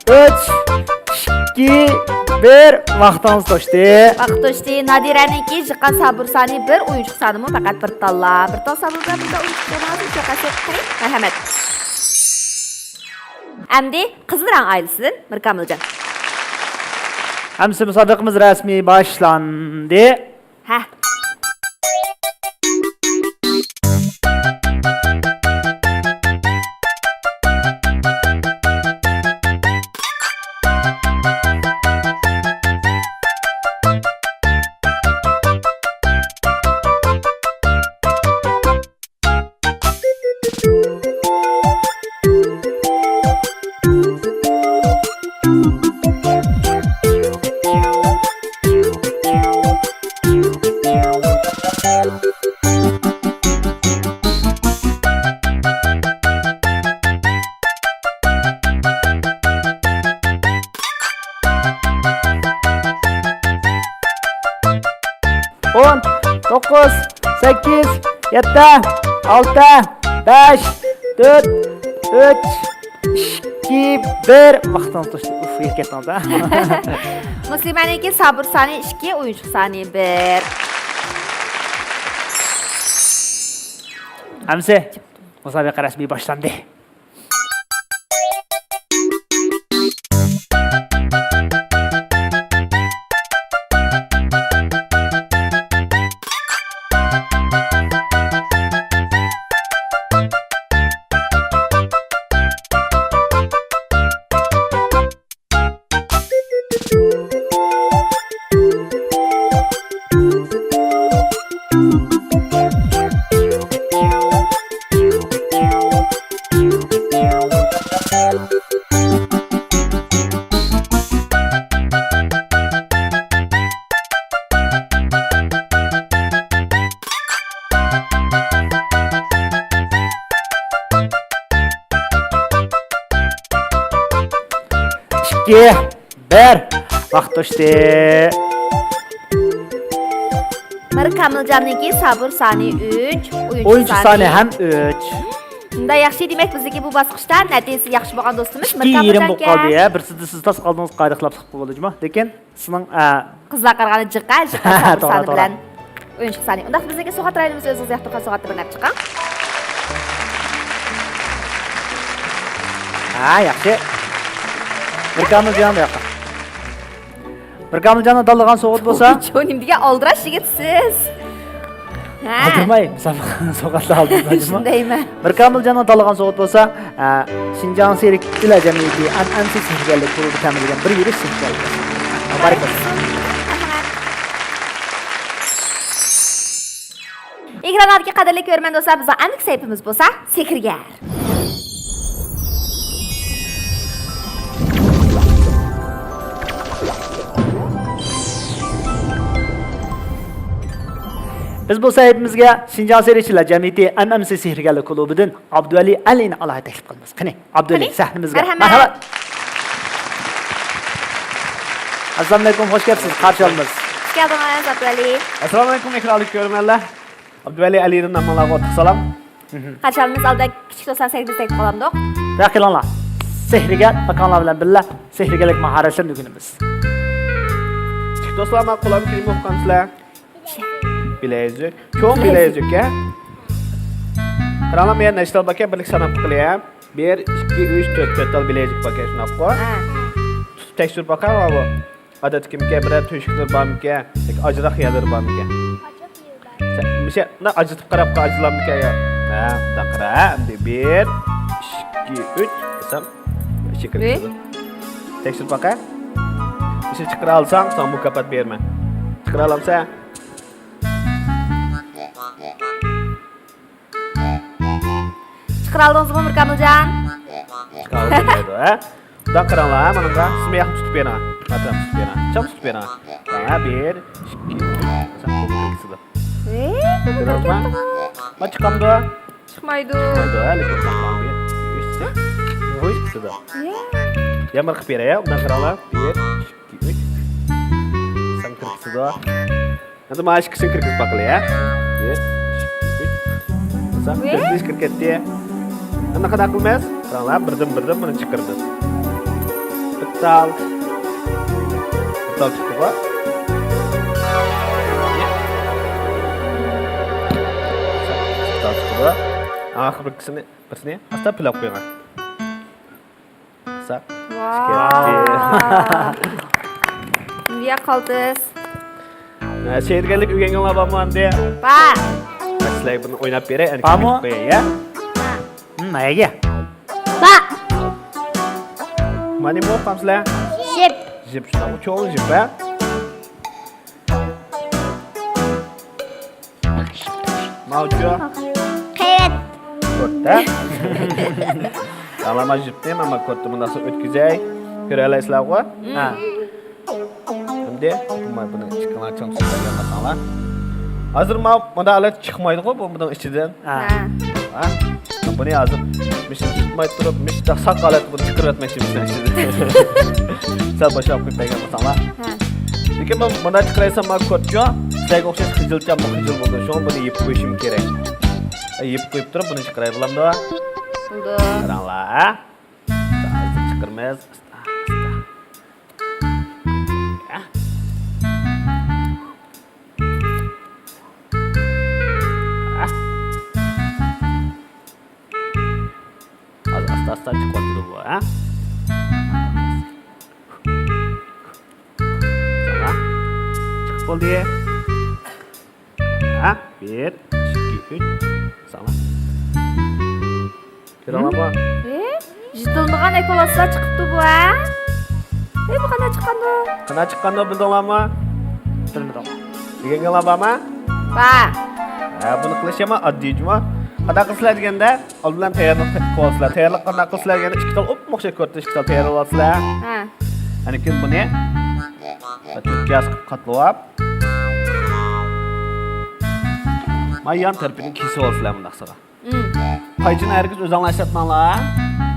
ئۈچ، ئىككى، بىر، ۋاقتىڭىز توشتى. ۋاقىت توشتى. نادىرەنىڭكى جىققان سابۇر سانى بىر، ئويۇنچۇق سانىمۇ پەقەت بىر تاللا. بىر تال سابۇردا بىر تال ئويۇنچۇق سانىڭىز ئۈچ ۋەقەسى. قېنى، مەرھەمەت. ئەمدى قىزىل رەڭ ئائىلىسىدىن مىركامىلجان. ئەمىسە مۇسابىقىمىز رەسمىي باشلاندى. ھە. ئون، توققۇز، سەككىز، يەتتە، ئالتە، بەش، تۆت، ئۈچ، ئىككى، بىر. ۋاقتىڭىز توشتى. ئۇف، يېتىپ كەتتىڭىز ھە. مۇسلىمەنىڭكى سابۇر سانى ئىككى، ئويۇنچۇق سانى بىر. ئەمىسە مۇسابىقە رەسمىي باشلاندى. ئىككى، بىر. ۋاقىت توشتى. مىر كامىلجاننىڭكى سابۇر سانى ئۈچ، ئويۇنچۇق سانى ھەم ئۈچ. مۇنداق ياخشى، دېمەك، بىزنىڭكى بۇ باسقۇچتا نەتىجىسى ياخشى بولغان دوستىمىز مىر كامىلجانكەن. ئىككى يېرىم بولۇپ قالدى، يا. بىرسىدە سىز تاس قالدىڭىز، قايدا خىلاپلىق بولدى جۇما. لېكىن سىزنىڭ، ئە، قىزلارغا قارىغاندا جىقا، جىقا سابۇر سانى بىلەن ئويۇنچۇق سانى. ئۇنداقتا بىزنىڭكى سوغات رايونىمىز ئۆزىڭىز ياقتۇرغان سوغاتنى بىر ئېلىپ چىقىڭ. ھە، ياخشى. مىر كامىلجان بۇ ياققا. مىر كامىلجاننىڭ تاللىغان سوغىتى بولسا. چو، نېمە دېگەن ئالدىراش يىگىتسىز. ھە. ئالدىرماي، مۇسابىقىنى سوغاتلا ئالدىرمايدىمۇ؟ شۇندايمۇ؟ مىر كامىلجاننىڭ تاللىغان سوغىتى بولسا، ئە، شىنجاڭ سېھىرگەرلەر جەمئىيىتى ئەنئەنىسى سېھىرگەرلىك كۇلۇبى تەمىنلىگەن بىر يۈرۈش سېھىرگەرلىك. مۇبارەك بولسۇن. ئېكرانلاردىكى قەدىرلىك كۆرۈرمەن دوستلار، بىزنىڭ ئەمدىكى سەھىپىمىز بولسا سېھىرگەر. بىز بۇ سەھىپىمىزگە شىنجاڭ سېھىرچىلار جەمئىيىتى ئەم ئەم سى سېھىرگەرلىك كۇلۇبىدىن ئابدۇۋەلى ئەلىنى ئالاھىدە تەكلىپ قىلىمىز. قېنى، ئابدۇۋەلى، قېنى، سەھنىمىزگە. مەرھەمەت. مەرھەبا. ئەسسالامۇئەلەيكۇم، خۇش كەپسىز، قارشى ئالىمىز. خۇش كەلدىڭىز، ئابدۇۋەلى. ئەسسالامۇئەلەيكۇم، ئېكرانلىق كۆرۈرمەنلەر. ئابدۇۋەلى ئەلىدىن ھەممىڭلارغا ئوتلۇق سالام. قارشى ئالىمىز ئالدى كىچىك دوستلار سەھنىسىگە تەكلىپ قىلامدۇق. بىراق كېلىڭلار، سېھىرگەر ئاكاڭلار بىلەن بىللە سېھىرگەرلىك ماھارەتلىرىنى ئۆگىنىمىز. كىچىك دوستلار، ماڭا قولۇم كىرىپ قالسىلەر. بىلەيزۈك. چوڭ بىلەيزۈك، ھە؟ قاراڭلار، مەن نەشتال باكە بىرلىك ساناپ قىلىيە. بىر، ئىككى، ئۈچ، تۆت، تۆت تال بىلەيزۈك باكە، شۇنداققۇ؟ ھە. تۇتۇپ تەكشۈرۈپ باقاي، ماۋۇ. ئادەتتىكىمىكەن، بىرەر تۆشۈكلىرى بارمىكەن؟ ياكى ئاجراق يەرلىرى بارمىكەن؟ سەن مىشە، مۇنداق ئاجرىتىپ قاراپ قار، ئاجرىلامدىكەن يا؟ ھە، مۇنداق قارا، ھە؟ ئەمدى بىر، ئىككى، ئۈچ دېسەم، ئىچى كىرىپ كېتىدۇ. تەكشۈرۈپ باقاي. مىشە چىقىرالساڭ، ساڭا مۇكاپات بېرىمەن. چىقىرالامسەن؟ چىقىرالدىڭىزمۇ، مىركامىلجان؟ چىقىرالدىم دەيدۇ، ھە؟ مۇنداق قاراڭلار، ھە، مانا، سىمى ياقنى تۇتۇپ بېرىڭ. ماتام تۇتۇپ بېرىڭ. چام تۇتۇپ بېرىڭ. ھە، بىر، ئىككى، ئۈچ، سەن قولنى كىرگۈزىدۇ. ئېي، بۇ كۆرۈنۈپ كەتتىمۇ؟ ما چىقامدۇ؟ چىقمايدۇ. چىقمايدۇ، ھە، لېكىن بىر، ئىككى، ئۈچ، ھوي، چىقىدۇ. يا. يامار قىلىپ بېرەي، ھە، مۇنداق قاراڭلار. بىر، ئىككى، ئۈچ. سەن كىرگۈزىدۇ. ئەمدى مانا ئىككىسىنى كىرگۈزۈپ باقىلى، ھە؟ بىر، ئىككى، ئۈچ. بولسا، ۋى؟ تۆتىنچى كىرىپ كەتتى. ئەمدى قانداق قىلىمىز؟ قاراڭلار، بىردىن بىردىن بۇنى چىقىرىمىز. بىر تال. بىر تال چىقتىغۇ. بىر تال چىقتىغۇ. ئاخىرقىسىنى، بىرسىنى ئاستا پىلاپ قويغان. ساق. ۋاو. نېمە قالدىز؟ ھە، سېھىرگەرلىك ئۆگەنگەنلەر بارمۇ ئەمدى؟ بار. سىلەرگە بۇنى ئويناپ بېرەي، ئەنە بارمۇ؟ كۆرۈپ قوياي، يا؟ ھىم، ھەيگە. بار. مانا نېمە ئوقۇپسىلەر؟ ژىپ. ژىپ، شۇنداق، چوڭ ژىپ، ھە؟ ماۋۇچۇ؟ قېۋەت. كورت، ھە؟ ئالاما ژىپنى مانا كورتتا مۇنداق ئۆتكۈزەي. كۆرەلەيسىلەرغۇ؟ ھە. ئەمدى مانا بۇنى ئىككىڭلار چىڭ تۇتۇپ بەرگەن بولساڭلار. ھازىر ماۋۇ مۇنداق ھالەت چىقمايدىغۇ بۇ بۇنىڭ ئىچىدىن. ھە. ھە؟ بۇنى ھازىر مىشىنى تۇتماي تۇرۇپ، مىشتا ساق ھالەتتە بۇنى چىقىرىۋەتمەكچى مىشىنىڭ ئىچىدىن. سەل بوشاپ قويۇپ بەرگەن بولساڭلار. ھە. لېكىن مەن مۇنداق چىقىرايسام، مانا كورتچۇ، سىلەرگە ئوخشاش خىجىلچان، بۇ خىجىل بولىدۇ. شۇڭا بۇنى يېپىپ قويۇشۇم كېرەك. ئە، يېپىپ قويۇپ تۇرۇپ بۇنى چىقىراي بولامدۇ؟ بولىدۇ. قاراڭلار، ھە؟ ھازىر چىقىرىمىز. ئاستا، ئاستا. ھە؟ ھە؟ ھازىر ئاستا-ئاستا چىقىۋاتىدۇ بۇ، ھە؟ ساڭا. چىقىپ بولدى. ھە؟ بىر، ئىككى، ئۈچ. ساڭا. كۆرۈڭلارمۇ؟ ھە؟ يېتىلمىغان ئەكۋالاسلار چىقىپتۇ بۇ، ھە؟ ھەي، بۇ قانداق چىققاندۇ؟ قانداق چىققاندۇ بىلدىڭلارمۇ؟ بىلمىدىم. ئۆگەنگەنلەر بارمۇ؟ بار. ھە، بۇنى قىلىش يامان ئاددىي جۇمۇ. قانداق قىلىسىلەر دېگەندە، ئالدى بىلەن تەييارلىق قىلىۋالىسىلەر. تەييارلىق قانداق قىلىسىلەر دېگەندە، ئىككى تال ئوپمۇخشەي كۆرتۈش، ئىككى تال تەييارلىۋالىسىلەر. ھە. ئاندىن كېيىن بۇنى تۆت قىياس قىلىپ قاتلىۋاپ، ما يان تەرىپىنى كېسىۋالىسىلەر مۇنداقسىغا. مم. قايچىنى ھەرگىز ئۆزۈڭلار ئىشلەتمەڭلار.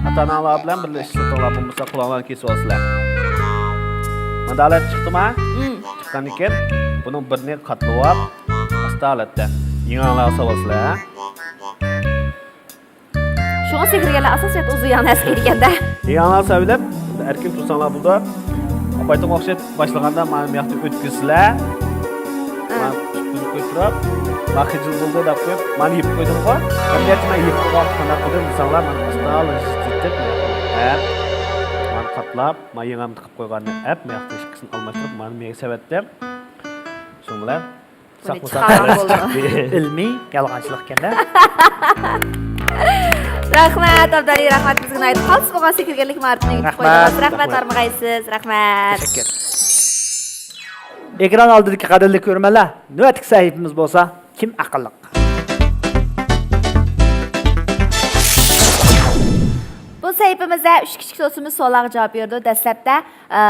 ئاتا-ئاناڭلار بىلەن بىللە ئىشلىتىڭلار، بولمىسا قولۇڭلارنى كېسىۋالىسىلەر. مۇنداق ھالەت چىقتىما؟ مم. چىققاندىن كېيىن بۇنىڭ بىرىنى قاتلىۋاپ، ئاستا ھالەتتە يېڭىڭلارغا سالىسىلەر. شۇڭا سېھىرگەرلەر ئاساسىيەتتە ئۇزۇن ياغ نەرسە كىيىدىكەن-دە. يېڭىڭلار سەۋلەپ، ئەركىن تۇرساڭلار بولىدۇ. ئاپايتىڭغا ئوخشاش باشلىغاندا مانا بۇ ياقتا ئۆتكۈزسىلەر. ئا. مانا ئۈستىنى قويۇپ تۇرۇپ، مانا خىجىل بولدى دەپ قويۇپ، مانا يېپىپ قويدۇمغۇ. ئەمدى مانا يېپىپ قويغان قانداق قىلدىم دېسەڭلار، مانا ئاستا ئېلىپ، مانا قاتلاپ، مانا يېڭىمنى تىقىپ قويغاننى ئەپ، مانا ياقتا ئىككىسىنى ئالماشتۇرۇپ، مانا مېنى سەۋەتتىم. شۇنىڭ بىلەن بۇنى چىقارغان بولدۇم. ئىلمىي يالغانچىلىق ئىكەن-دە. رەھمەت، ئابدۇئەلى، رەھمەت، بىزگە ناھايىتى قالتىس بولغان سېھىرگەرلىك ماھارىتىنى ئۆگىتىپ قويدىڭىز. رەھمەت، رەھمەت، ھارمىغايسىز. رەھمەت. تەشەككۈر. ئېكران ئالدىدىكى قەدىرلىك كۆرۈرمەنلەر، نۆۋەتتىكى سەھىپىمىز بولسا كىم ئەقىللىق؟ سەھىپىمىزدە ئۈچ كىچىك دوستىمىز سوئاللارغا جاۋاب بېرىدۇ. دەسلەپتە، ئە،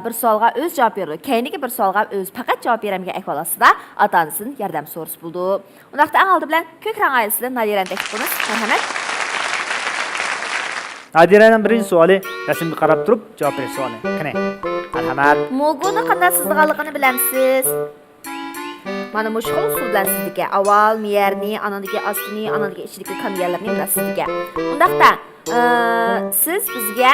بىر سوئالغا ئۆزى جاۋاب بېرىدۇ. كەينىدىكى بىر سوئالغا ئۆزى پەقەت جاۋاب بېرەلمىگەن ئەھۋال ئاستىدا ئاتا-ئانىسىدىن ياردەم سورىسا بولىدۇ. ئۇنداقتا ئەڭ ئالدى بىلەن كۆك رەڭ ئائىلىسىدىن نادىرەنى تەكلىپ قىلىمىز. مەرھەمەت. نادىرەنىڭ بىرىنچى سوئالى رەسىمگە قاراپ تۇرۇپ جاۋاب بېرىش سوئالى. قېنى، مەرھەمەت. موگونىڭ قانداق سىزىلغانلىقىنى بىلەمسىز؟ مانا مۇشۇ خىل ئۇسۇل بىلەن سىزىدىكەن. ئاۋۋال مىيەرنى، ئانىڭدىكى ئاستىنى، ئانىڭدىكى ئىچىدىكى كامىيەرلەرنى بىلەن سىزىدىكەن. ئۇنداقتا، ئە، سىز بىزگە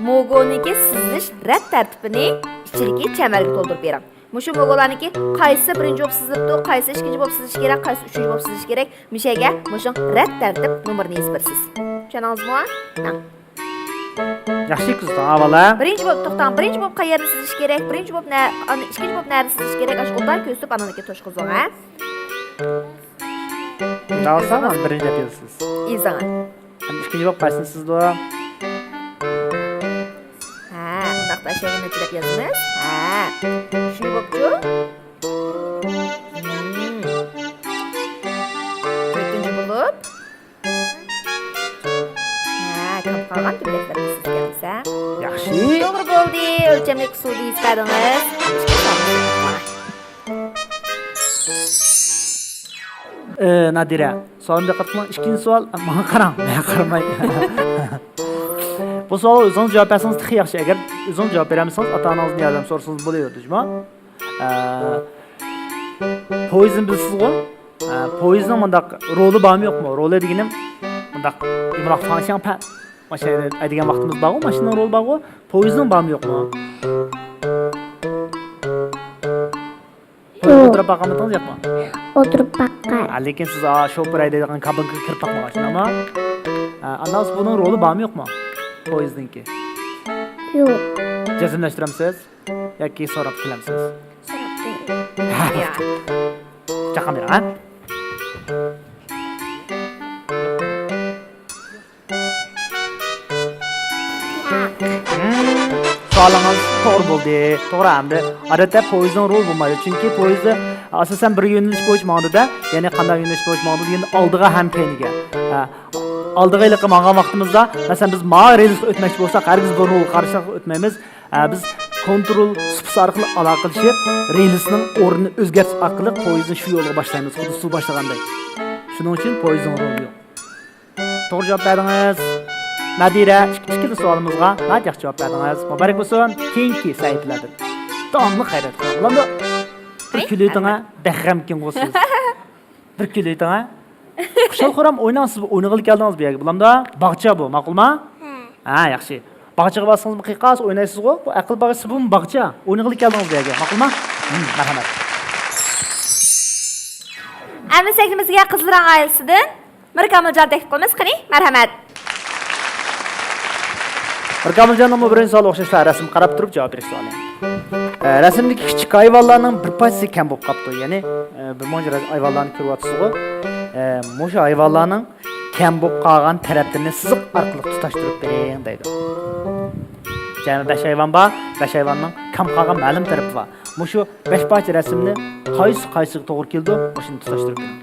موگونىڭكى سىزىلىش رەت تەرتىپىنى ئىچىدىكى چەمبەرگە تولدۇرۇپ بېرىڭ. مۇشۇ موگولارنىڭكى قايسى بىرىنچى بولۇپ سىزىلىپتۇ، قايسى ئىككىنچى بولۇپ سىزىلىشى كېرەك، قايسى ئۈچىنچى بولۇپ سىزىلىشى كېرەك، مۇشۇ يەرگە مۇشۇنىڭ رەت تەرتىپ نومۇرىنى يېزىپ بېرىسىز. چۈشەندىڭىزمۇ؟ مانا. ياخشى كۆزىتىڭ ئاۋۋال، ھە؟ بىرىنچى بولۇپ، توختاڭ، بىرىنچى بولۇپ قەيەردە سىزىش كېرەك؟ بىرىنچى بولۇپ نە-، ئانا، ئىككىنچى بولۇپ نەدە سىزىش كېرەك؟ ئاشۇ ئوبدان كۆرسىتىپ، ئانىڭدىكى توشقۇزۇڭ، ھە؟ مۇنداق قىلسام، مانا بىرىنچى دەپ يازىسىز. يېزىڭ. ئەمدى ئىككىنچى بولۇپ قايسىنى سىزىدۇ؟ ھە، ئۇنداقتا ئاشۇ يەرگە نەچچە دەپ يازىمىز؟ ھە. ئۈچىنچى بوپچۇ؟ مم. تۆتىنچى بولۇپ. ھە، كۆپ قالغان تۈرلەكلەرنى سىزگەنمىز، ھە؟ ياخشى. توغرا بولدى. ئۆلچەملىك ئۇسۇلدا يېزىپ بەردىڭىز. ئى، نادىرە، سوئالنى دىققەت قىلىڭ. ئىككىنچى سوئال، ماڭا قاراڭ، مەن قارىماي. بۇ سوئالغا ئۆزىڭىز جاۋاب بەرسىڭىز تېخى ياخشى. ئەگەر ئۆزىڭىز جاۋاب بېرەلمىسىڭىز، ئاتا-ئانىڭىزدىن ياردەم سورىسىڭىز بولۇۋېرىدۇ، جۇمۇ. ئە، پويىزنى بىلىسىزغۇ؟ ئە، پويىزنىڭ مۇنداق رولى بارمۇ يوقمۇ؟ رولى دېگىنىم مۇنداق يۇمراق فاڭشياڭ پەن. ماشىنا ھەيدەيدىغان ۋاقتىمىز بارغۇ، ماشىنىنىڭ رولى بارغۇ. پويىزنىڭ بارمۇ يوقمۇ؟ پويىزغا يوق. ئولتۇرۇپ باققانمىدىڭىز يوقمۇ؟ ئولتۇرۇپ باققان. ھە، لېكىن سىز، ئا، شوپۇر ھەيدەيدىغان كابىنكىغا كىرىپ باقمىغان، شۇنداقمۇ؟ ھە، ئاندىن بۇنىڭ رولى بارمۇ يوقمۇ؟ پويىزنىڭكى؟ يوق. جەزملەشتۈرەمسىز؟ ياكى سوراپ كېلەمسىز؟ سوراپ كېلىڭ. ھە. يا. چاققان بېرىڭ، ھە؟ ھىم، سوئالىڭىز توغرا بولدى. توغرا ئەمدى. ئادەتتە پويىزنىڭ رولى بولمايدۇ. چۈنكى پويىز ئاساسەن بىر يۆنىلىش بويىچە ماڭىدۇ-دە. يەنى قانداق يۆنىلىش بويىچە ماڭىدۇ دېگەندە ئالدىغا ھەم كەينىگە. ھە. ئالدىغا ھېلىقى ماڭغان ۋاقتىمىزدا، مەسىلەن، بىز ماۋۇ رېلىسقا ئۆتمەكچى بولساق، ھەرگىز بۇ رولغا قارشى ئۆتمەيمىز. ھە، بىز كونترول سۇپىسى ئارقىلىق ئالاقىلىشىپ، رېلىسنىڭ ئورنىنى ئۆزگەرتىش ئارقىلىق پويىزنى شۇ يولغا باشلايمىز، خۇددى سۇ باشلىغاندەك. شۇنىڭ ئۈچۈن پويىزنىڭ رولى يوق. توغرا جاۋاب بەردىڭىز. نادىرە، ئىك-، ئىككىلا سوئالىمىزغا ناھايىتى ياخشى جاۋاب بەردىڭىز. مۇبارەك بولسۇن. كېيىنكى سەھىپىلەردىن داۋاملىق خەيرىيەت قىلىڭ. بولامدۇ؟ بىر كۈلۈۋېتىڭ، ھە. بەك غەمكىنغۇ سىز. بىر كۈلۈۋېتىڭ، ھە. خۇشال-خۇرام ئويناڭ، سىز ئوينىغىلى كەلدىڭىز بۇ يەرگە، بولامدۇ؟ باغچە بۇ، ماقۇلما؟ ھە، ياخشى. باغچىغا بارسىڭىزمۇ قىيقاس ئوينايسىزغۇ؟ بۇ ئەقىل باغچىسى، بۇمۇ باغچە. ئوينىغىلى كەلدىڭىز بۇ يەرگە، ماقۇلما؟ ھىم، مەرھەمەت. ئەمدى سەھنىمىزگە قىزىل رەڭ ئائىلىسىدىن مىركامىلجان تەكلىپ قىلىمىز. قېنى، مەرھەمەت. مىركامىلجاننىڭمۇ بىرىنچى سوئالى ئوخشاشلا رەسىمگە قاراپ تۇرۇپ جاۋاب بېرىش سوئالى. ئە، رەسىمدىكى كىچىك ھايۋانلارنىڭ بىر پارچىسى كەم بولۇپ قاپتۇ. يەنى، ئە، بىر مۇنچە ھايۋانلارنى كۆرۈۋاتىسىزغۇ؟ ئە، مۇشۇ ھايۋانلارنىڭ كەم بولۇپ قالغان تەرەپلىرىنى سىزىق ئارقىلىق تۇتاشتۇرۇپ بېرىڭ دەيدۇ. جەمئىي بەش ھايۋان بار، بەش ھايۋاننىڭ كەم قالغان مەلۇم تەرىپى بار. مۇشۇ بەش پارچە رەسىمنى قايسى قايسىغا توغرا كېلىدۇ، مۇشۇنى تۇتاشتۇرۇپ بېرىڭ.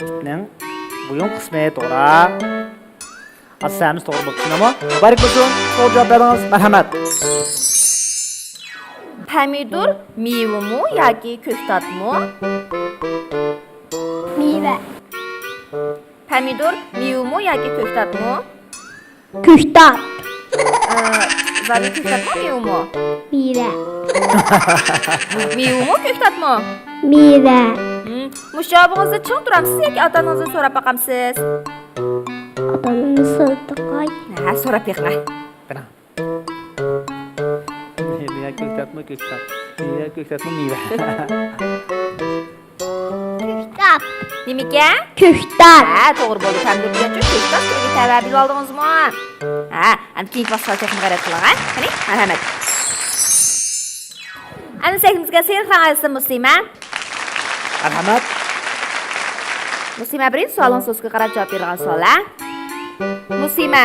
ئىتنىڭ بويۇن قىسمى توغرا. ئاساسەن ھەممىسى توغرا بولۇپتۇ، شۇنداقمۇ؟ مۇبارەك بولسۇن، توغرا جاۋاب بەردىڭىز، مەرھەمەت. پەمىدۇر مېۋىمۇ ياكى كۆكتاتمۇ؟ مېۋە. پەمىدۇر مېۋىمۇ ياكى كۆكتاتمۇ؟ كۆكتات. ئى، زادى كۆكتاتمۇ، مېۋىمۇ؟ مېۋە. مېۋىمۇ، كۆكتاتمۇ؟ مېۋە. ھىم، مۇشۇ جاۋابىڭىزدا چىڭ تۇرامسىز ياكى ئاتا-ئانىڭىزدىن سوراپ باقامسىز؟ ئاتا-ئانامدىن سوراپ باقاي. ھە، سوراپ بېقىڭ. بېرىڭ. مېۋە، كۆكتاتمۇ، كۆكتات؟ مېۋە، كۆكتاتمۇ، مېۋە؟ كۆكتات. نېمىكەن؟ كۆكتات. ھە، توغرا بولدى. پەمىدۇر دېگەنچۇ كۆكتات تۈرىگە تەۋە، بىلىۋالدىڭىزمۇ؟ ھە، ئەمدى كېيىنكى باسقۇچقا تېخىمۇ غەيرەت قىلىڭ، ھە؟ قېنى، مەرھەمەت. ئەمدى سەھنىمىزگە سېرىق رەڭ ئائىلىسىدىن مۇسلىمە. مەرھەمەت. مۇسلىمە، بىرىنچى سوئالىڭىز دوسكىغا قاراپ جاۋاب بېرىدىغان سوئال، ھە؟ مۇسىمە،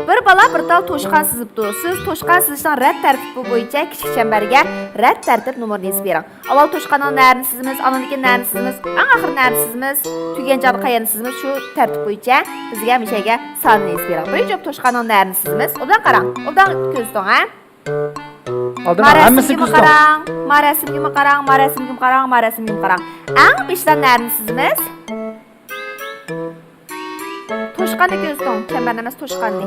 بىر بالا بىر تال توشقان سىزىپتۇ. سىز توشقان سىزىشنىڭ رەت تەرتىپى بويىچە كىچىك چەمبەرگە رەت تەرتىپ نومۇرىنى يېزىپ بېرىڭ. ئاۋۋال توشقاننىڭ نەرىنى سىزىمىز، ئاندىن كېيىن نەرىنى سىزىمىز، ئەڭ ئاخىرى نەرىنى سىزىمىز، تۈگىگەن چاغدا قەيەرنى سىزىمىز، شۇ تەرتىپ بويىچە بىزگە مۇشۇ يەرگە ساننى يېزىپ بېرىڭ. بىرىنچى بولۇپ توشقاننىڭ نەرىنى سىزىمىز، ئوبدان قاراڭ، ئوبدان كۆزىتىڭ، ھە؟ ئالدىن ما ھەممىسىنى رەسىمگىمۇ كۆزىتىڭ. قاراڭ، ما رەسىمگىمۇ قاراڭ، ما رەسىمگىمۇ قاراڭ، ما رەسىمگىمۇ قاراڭ. ئەڭ بېشىدا نەرىنى سىزىمىز؟ توشقاننى كۆزىتىڭ، چەمبەرنى ئەمەس، توشقاننى.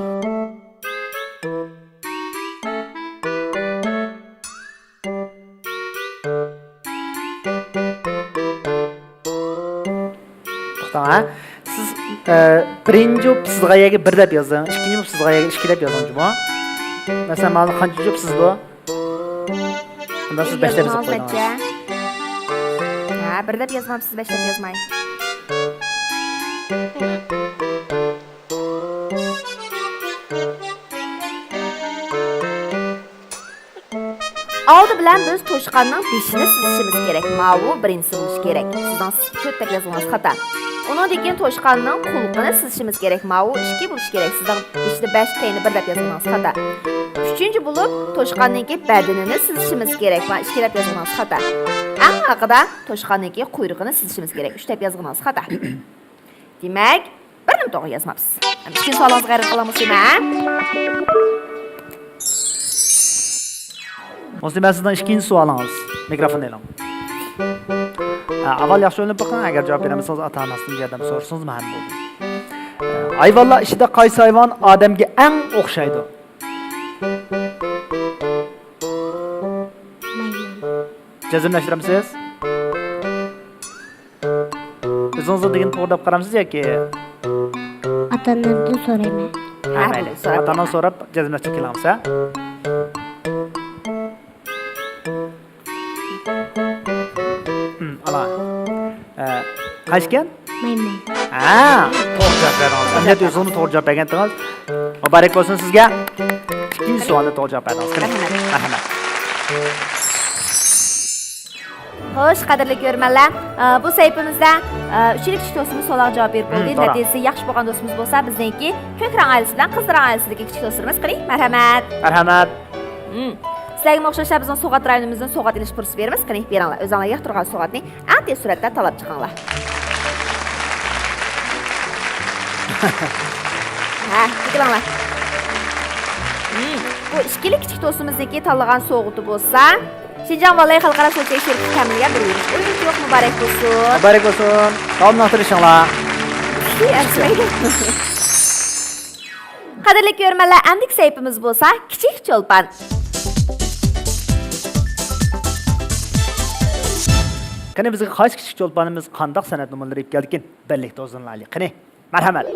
توختاڭ، ھە. سىز، ئە، بىرىنچى بولۇپ سىزغان يەرگە بىر دەپ يازىڭ، ئىككىنچى بولۇپ سىزغان يەرگە ئىككى دەپ يازىڭ جۇمۇ. مەسىلەن، مانا قانچىنچى بولۇپ سىزىدۇ؟ ئۇندا سىز بەش دەپ يازىپ قويدىڭىز. ھە، بىر دەپ يازمامسىز، بەش دەپ يازماي. ئالدى بىلەن بىز توشقاننىڭ بېشىنى سىزىشىمىز كېرەك. ماۋۇ بىرىنچىسى بولۇشى كېرەك. سىزنىڭ تۆت دەپ يازغىنىڭىز خاتا. ئۇنىڭدىن كېيىن توشقاننىڭ قۇلىقىنى سىزىشىمىز كېرەك. ماۋۇ ئىككى بولۇشى كېرەك. سىزنىڭ بېشىدا بەش، كەينىدە بىر دەپ يازغىنىڭىز خاتا. ئۈچىنچى بولۇپ، توشقاننىڭكى بەدىنىنى سىزىشىمىز كېرەك. مانا ئىككى دەپ يازغىنىڭىز خاتا. ئەڭ ئارقىدا توشقاننىڭكى قۇيرۇقىنى سىزىشىمىز كېرەك. ئۈچ دەپ يازغىنىڭىز خاتا. دېمەك، بىرنىمۇ توغرا يازماپسىز. ئىككىنچى سوئالىڭىزغا ھەرىكەت قىلىڭ، مۇسلىمە. مۇسلىمە، سىزنىڭ ئىككىنچى سوئالىڭىز. مىكروفون ئېلىڭ. ھە، ئاۋۋال ياخشى ئويلىنىپ بېقىڭ، ئەگەر جاۋاب بېرەلمىسىڭىز، ئاتا-ئانىسىدىن ياردەم سورىسىڭىزمۇ ھەم بولىدۇ. ھە، ھايۋانلار ئىچىدە قايسى ھايۋان ئادەمگە ئەڭ ئوخشايدۇ؟ مايمۇن. جەزملەشتۈرەمسىز؟ ئۆزىڭىزنىڭ دېگىنى توغرا دەپ قارامسىز ياكى؟ ئاتا-ئانامدىن سورايمەن. ھە، ھە، مەيلى. سوراپ ئاتا-ئانىنى بېقىڭ. سوراپ جەزملەشتۈرۈپ كېلىڭىز، ھە؟ ھىم، ئالا. ئە، قايسىكەن؟ مايمۇن. ھە، توغرا جاۋاب بەردىڭىز. ئەمدى ئۆزىڭىزمۇ توغرا جاۋاب بەرگەنتىڭىز. مۇبارەك بولسۇن سىزگە. ئىككىنچى سوئالنى توغرا جاۋاب بەردىڭىز. قېنى. مەرھەمەت. مەرھەمەت. خوش، قەدىرلىك كۆرۈرمەنلەر، ئە، بۇ سەھىپىمىزدە، ئە، ئۈچىلا كىچىك دوستىمىز سوئالغا جاۋاب بېرىپ بولدى. ھىم، توغرا. نەتىجىسى ياخشى بولغان دوستىمىز بولسا، بىزنىڭكى كۆك رەڭ ئائىلىسى بىلەن قىزىل رەڭ ئائىلىسىدىكى كىچىك دوستلىرىمىز. قېنى، مەرھەمەت. مەرھەمەت. ھىم. سىلەرگىمۇ ئوخشاشلا بىزنىڭ سوۋغات رايونىمىزدىن سوۋغات ئېلىش پۇرسىتى بېرىمىز. قېنى، بېرىڭلار. ئۆزۈڭلارغا ياقتۇرغان سوۋغاتنى ئەڭ تېز سۈرئەتتە تاللاپ چىقىڭلار. ھە، چېكىلىڭلار. ھىم، بۇ ئىككىلا كىچىك دوستىمىزنىڭكى تاللىغان سوۋغىتى بولسا، شىنجاڭ ۋاللەي خەلقئارا سوتچىلىك شىركىتى تەمىنلىگەن بىر يۈرۈش ئويۇنچۇق. مۇبارەك بولسۇن. مۇبارەك بولسۇن. داۋاملىق تىرىشىڭلار. ئەرزىمەيدۇ. قەدىرلىك كۆرۈرمەنلەر، ئەمدىكى سەھىپىمىز بولسا كىچىك چولپان. قېنى، بىزگە قايسى كىچىك چولپانىمىز قانداق سەنئەت نومۇرلىرى ئېلىپ كەلدىكىن؟ بىرلىكتە ھۇزۇرلىنايلى. قېنى، مەرھەمەت.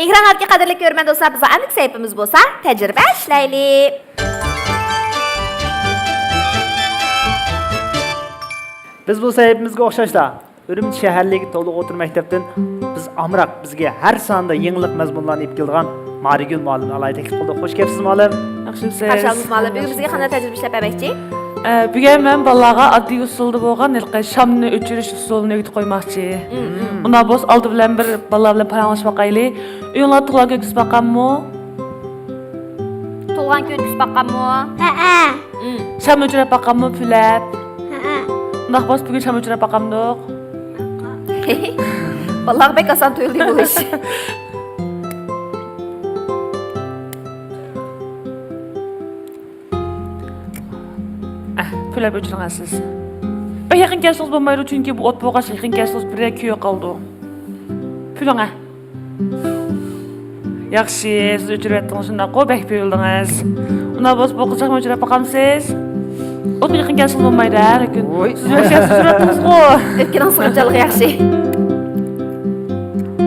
ئېكرانلاردىكى قەدىرلىك كۆرۈرمەن دوستلار، بىزنىڭ ئەمدىكى سەھىپىمىز بولسا تەجرىبە ئىشلەيلى. بىز بۇ سەھىپىمىزگە ئوخشاشلا ئۈرۈمچى شەھەرلىكى تولۇق ئوتتۇرا مەكتەپتىن بىز ئامراق، بىزگە ھەر ساندا يېڭىلىق مەزمۇنلارنى ئېلىپ كېلىدىغان مارىگۈل مۇئەللىمنى ئالايىتە تەكلىپ قىلدۇق. خوش كەپسىز مۇئەللىم. ياخشىمۇسىز؟ خۇش ئالدىڭىز مۇئەللىم. بۈگۈن بىزگە قانداق تەجرىبە ئىشلەپ بەرمەكچى؟ ئە، بۈگۈن مەن بالىلارغا ئاددىي ئۇسۇلدا بولغان ھېلىقى شامنى ئۆچۈرۈش ئۇسۇلىنى ئۆگىتىپ قويماقچى. مم، مم. ئۇنداق بولسا ئالدى بىلەن بىر بالىلار بىلەن پاراڭلىشىپ باقايلى. ئۆيۈڭلاردا تۇغۇلغان كۈن ئۆتكۈزۈپ باققانمۇ؟ تۇغۇلغان كۈن ئۆتكۈزۈپ باققانمۇ؟ ھەئە. مم. شام ئۆچۈرۈپ باققانمۇ پۈۋلەپ؟ ھەئە. ئۇنداق بولسا بۈگۈن شام ئۆچۈرۈپ باقامدۇق؟ بالىلارغا بەك ئاسان تۇيۇلدى بۇ ئىش. ئەھ، پۈۋلەپ ئۆچۈرۈڭ سىز. بەك يېقىن كەلسىڭىز بولمايدۇ، چۈنكى بۇ ئوت بولغاچ يېقىن كەلسىڭىز بىر يەر كۆيۈپ قالىدۇ. پۈۋلەڭ، ئەھ. ياخشى، سىز ئۆچۈرۈۋەتتىڭىز شۇنداققۇ، بەك پۈۋلىدىڭىز. ئۇنداق بولسا بۇ قىزچاقنى ئۆچۈرۈپ باقامسىز؟ ئوتقا يېقىن كەلسىڭىز بولمايدۇ، ھە، لېكىن. ۋوي. سىز ياخشى ئۆچۈرۈۋەتتىڭىزغۇ. ئۆپكىنىڭ سىغىمچانلىقى ياخشى.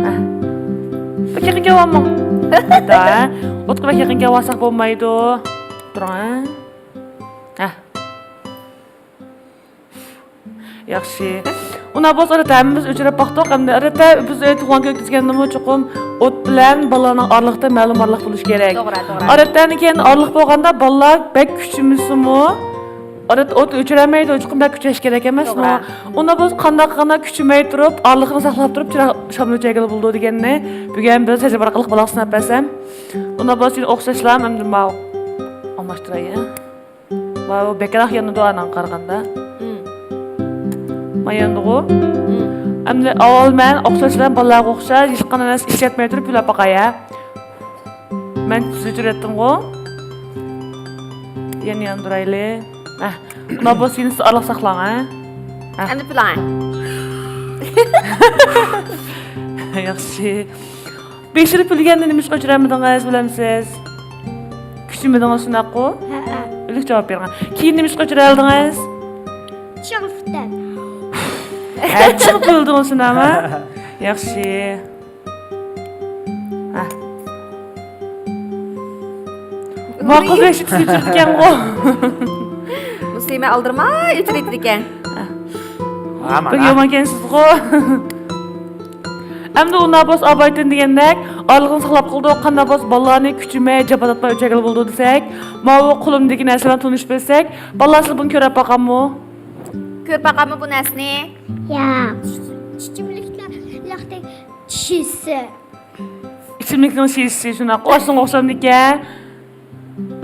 ھە. بەك يېقىن كېلىۋالماڭ. ھە. ئوتقا بەك يېقىن كېلىۋالساق بولمايدۇ. تۇرۇڭ، ھە. ھە. ياخشى. ئۇنداق بولسا ئادەتتە ھەممىمىز ئۆچۈرۈپ باقتۇق. ئەمدى ئادەتتە بىز ئۆيدە تۇغۇلغان كۈن ئۆتكۈزگەندىمۇ چوقۇم ئوت بىلەن بالىلارنىڭ ئارىلىقىدا مەلۇم ئارىلىق بولۇشى كېرەك. توغرا، توغرا. ئادەتتە كېيىن ئارىلىق بولغاندا بالىلار بەك كۈچىمىسىمۇ، ئادەتتە ئوت ئۆچۈرەلمەيدۇ، چوقۇم بەك كۈچەش كېرەك ئەمەسمۇ؟ توغرا. ئۇنداق بولسا قانداق قىلغاندا كۈچىمەي تۇرۇپ، ئارىلىقنى ساقلاپ تۇرۇپ، چىراغ شامنى ئۆچۈرگىلى بولىدۇ دېگەننى بۈگۈن بىر تەجرىبە ئارقىلىق بالىغا سىناپ بەرسەم. ئۇنداق بولسا ئوخشاشلا ئەمدى ماۋۇ ئالماشتۇراي. ماۋۇ بەكرەك يانىدۇ ئاناڭغا قارىغاندا. مم. ما يانىدىغۇ؟ مم. ئەمدى ئاۋۋال مەن ئوخشاش بىلەن بالىلارغا ئوخشاش ھېچقانداق نەرسە ئىشلەتمەي تۇرۇپ پۈۋلەپ باقاي، ھە؟ مەن تۈزۈك ئۆچۈرۈۋەتتىمغۇ؟ يەنە ياندۇرايلى. ھە. ما بولسا يەنە سىز ئارىلىق ساقلاڭ، ھە؟ ھە. ئەمدى پۈۋلەڭ. ياخشى. بېشىدا پۈۋلىگەندە نېمىشقا ئۆچۈرەلمىدىڭىز، بىلەمسىز؟ كۈچىمىدىڭىز، شۇنداققۇ؟ ھەئە. ئۆلۈك جاۋاب بېرىڭ. كېيىن نېمىشقا ئۆچۈرەلدىڭىز؟ چىڭ پۈتەن. ھە، چىڭ پۈۋلىدىڭىز، شۇنداقمۇ؟ ياخشى. ھە. ماقۇل بەك ئۆچۈرىدىكەنغۇ. مۇسلىمە ئالدىرىماي ئۆچۈرىدىكەن. بەك يامانكەنسىزغۇ. ئەمدى ئۇنداق بولسا ئابايتىن دېگەندەك، ئارىلىقنى ساقلاپ قىلىدۇ، قانداق بولسا بالىلارنى كۈچىمەي، جاپا تارتماي ئۆچۈرگىلى بولىدۇ دېسەك، ماۋۇ قولۇمدىكى نەرسە بىلەن تونۇشۇپ ئۆتسەك، بالىلار سىز بۇنى كۆرۈپ باققانمۇ؟ كۆرۈپ باققانمۇ بۇ نەرسىنى؟ ياق. ئىچىملىكلەر، شىشە. ئىچىملىكنىڭ شىشىسى شۇنداق ئاشۇنىڭغا ئوخشامدىكەن.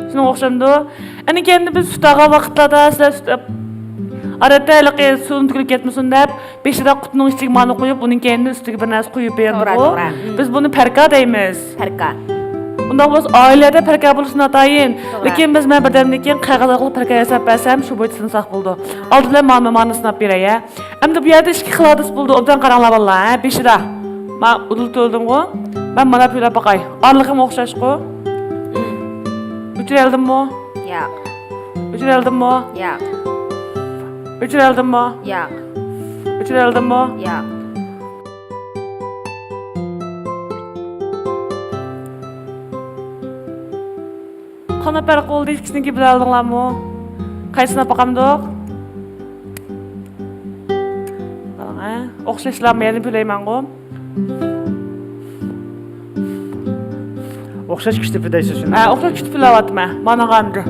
شۇنىڭغا ئوخشامدۇ؟ ئەنە كەينىدە بىز سۈت ئالغان ۋاقىتلاردا سىلەر سۈت ئاپ-، ئادەتتە ھېلىقى سۇنى تۆكۈلۈپ كەتمىسۇن دەپ، بېشىدا قۇتىنىڭ ئىچىگە مانا قويۇپ، ئۇنىڭ كەينىدىن ئۈستىگە بىر نەرسە قويۇپ توغرا، بېرىدىغۇ. توغرا. مم. بىز بۇنى پەركا دەيمىز. پەركا. ئۇنداق بولسا ئائىلىلەردە پەركا بولۇشى ناتايىن. توغرا. لېكىن بىز مەن بىردەمدىن كېيىن قەغەز ئارقىلىق پەركا ياساپ بەرسەم، شۇ بويىچە سىنىساق بولىدۇ. ئالدى بىلەن مانا، مانا سىناپ بېرەي، ھە. ئەمدى بۇ يەردە ئىككى خىل ھادىسە بولدى، ئوبدان قاراڭلار بالىلار، ھە، بېشىدا. ما ئۇدۇل تۆلىدىمغۇ؟ مەن مانا پۈۋلەپ باقاي. ئارىلىقىمۇ ئوخشاشقۇ؟ مم. ئۆچۈرەلدىممۇ؟ ياق. ئۆچۈرەلدىممۇ؟ ياق. ئۆچۈرەلدىممۇ؟ ياق. ئۆچۈرەلدىممۇ؟ ياق. قانداق پەرق بولدى، ئىككىسىنىڭكى بىلەلدىڭلارمۇ؟ قايسىنى باقامدۇق؟ قاراڭ، ھە؟ ئوخشاشلارمۇ يەنە پۈۋلەيمەنغۇ؟ ئوخشاش كۈچتە پۈۋلەيسىز شۇنداق؟ ھە، ئوخشاش كۈچتە پۈۋلەۋاتىمەن. مانا ئەمدى.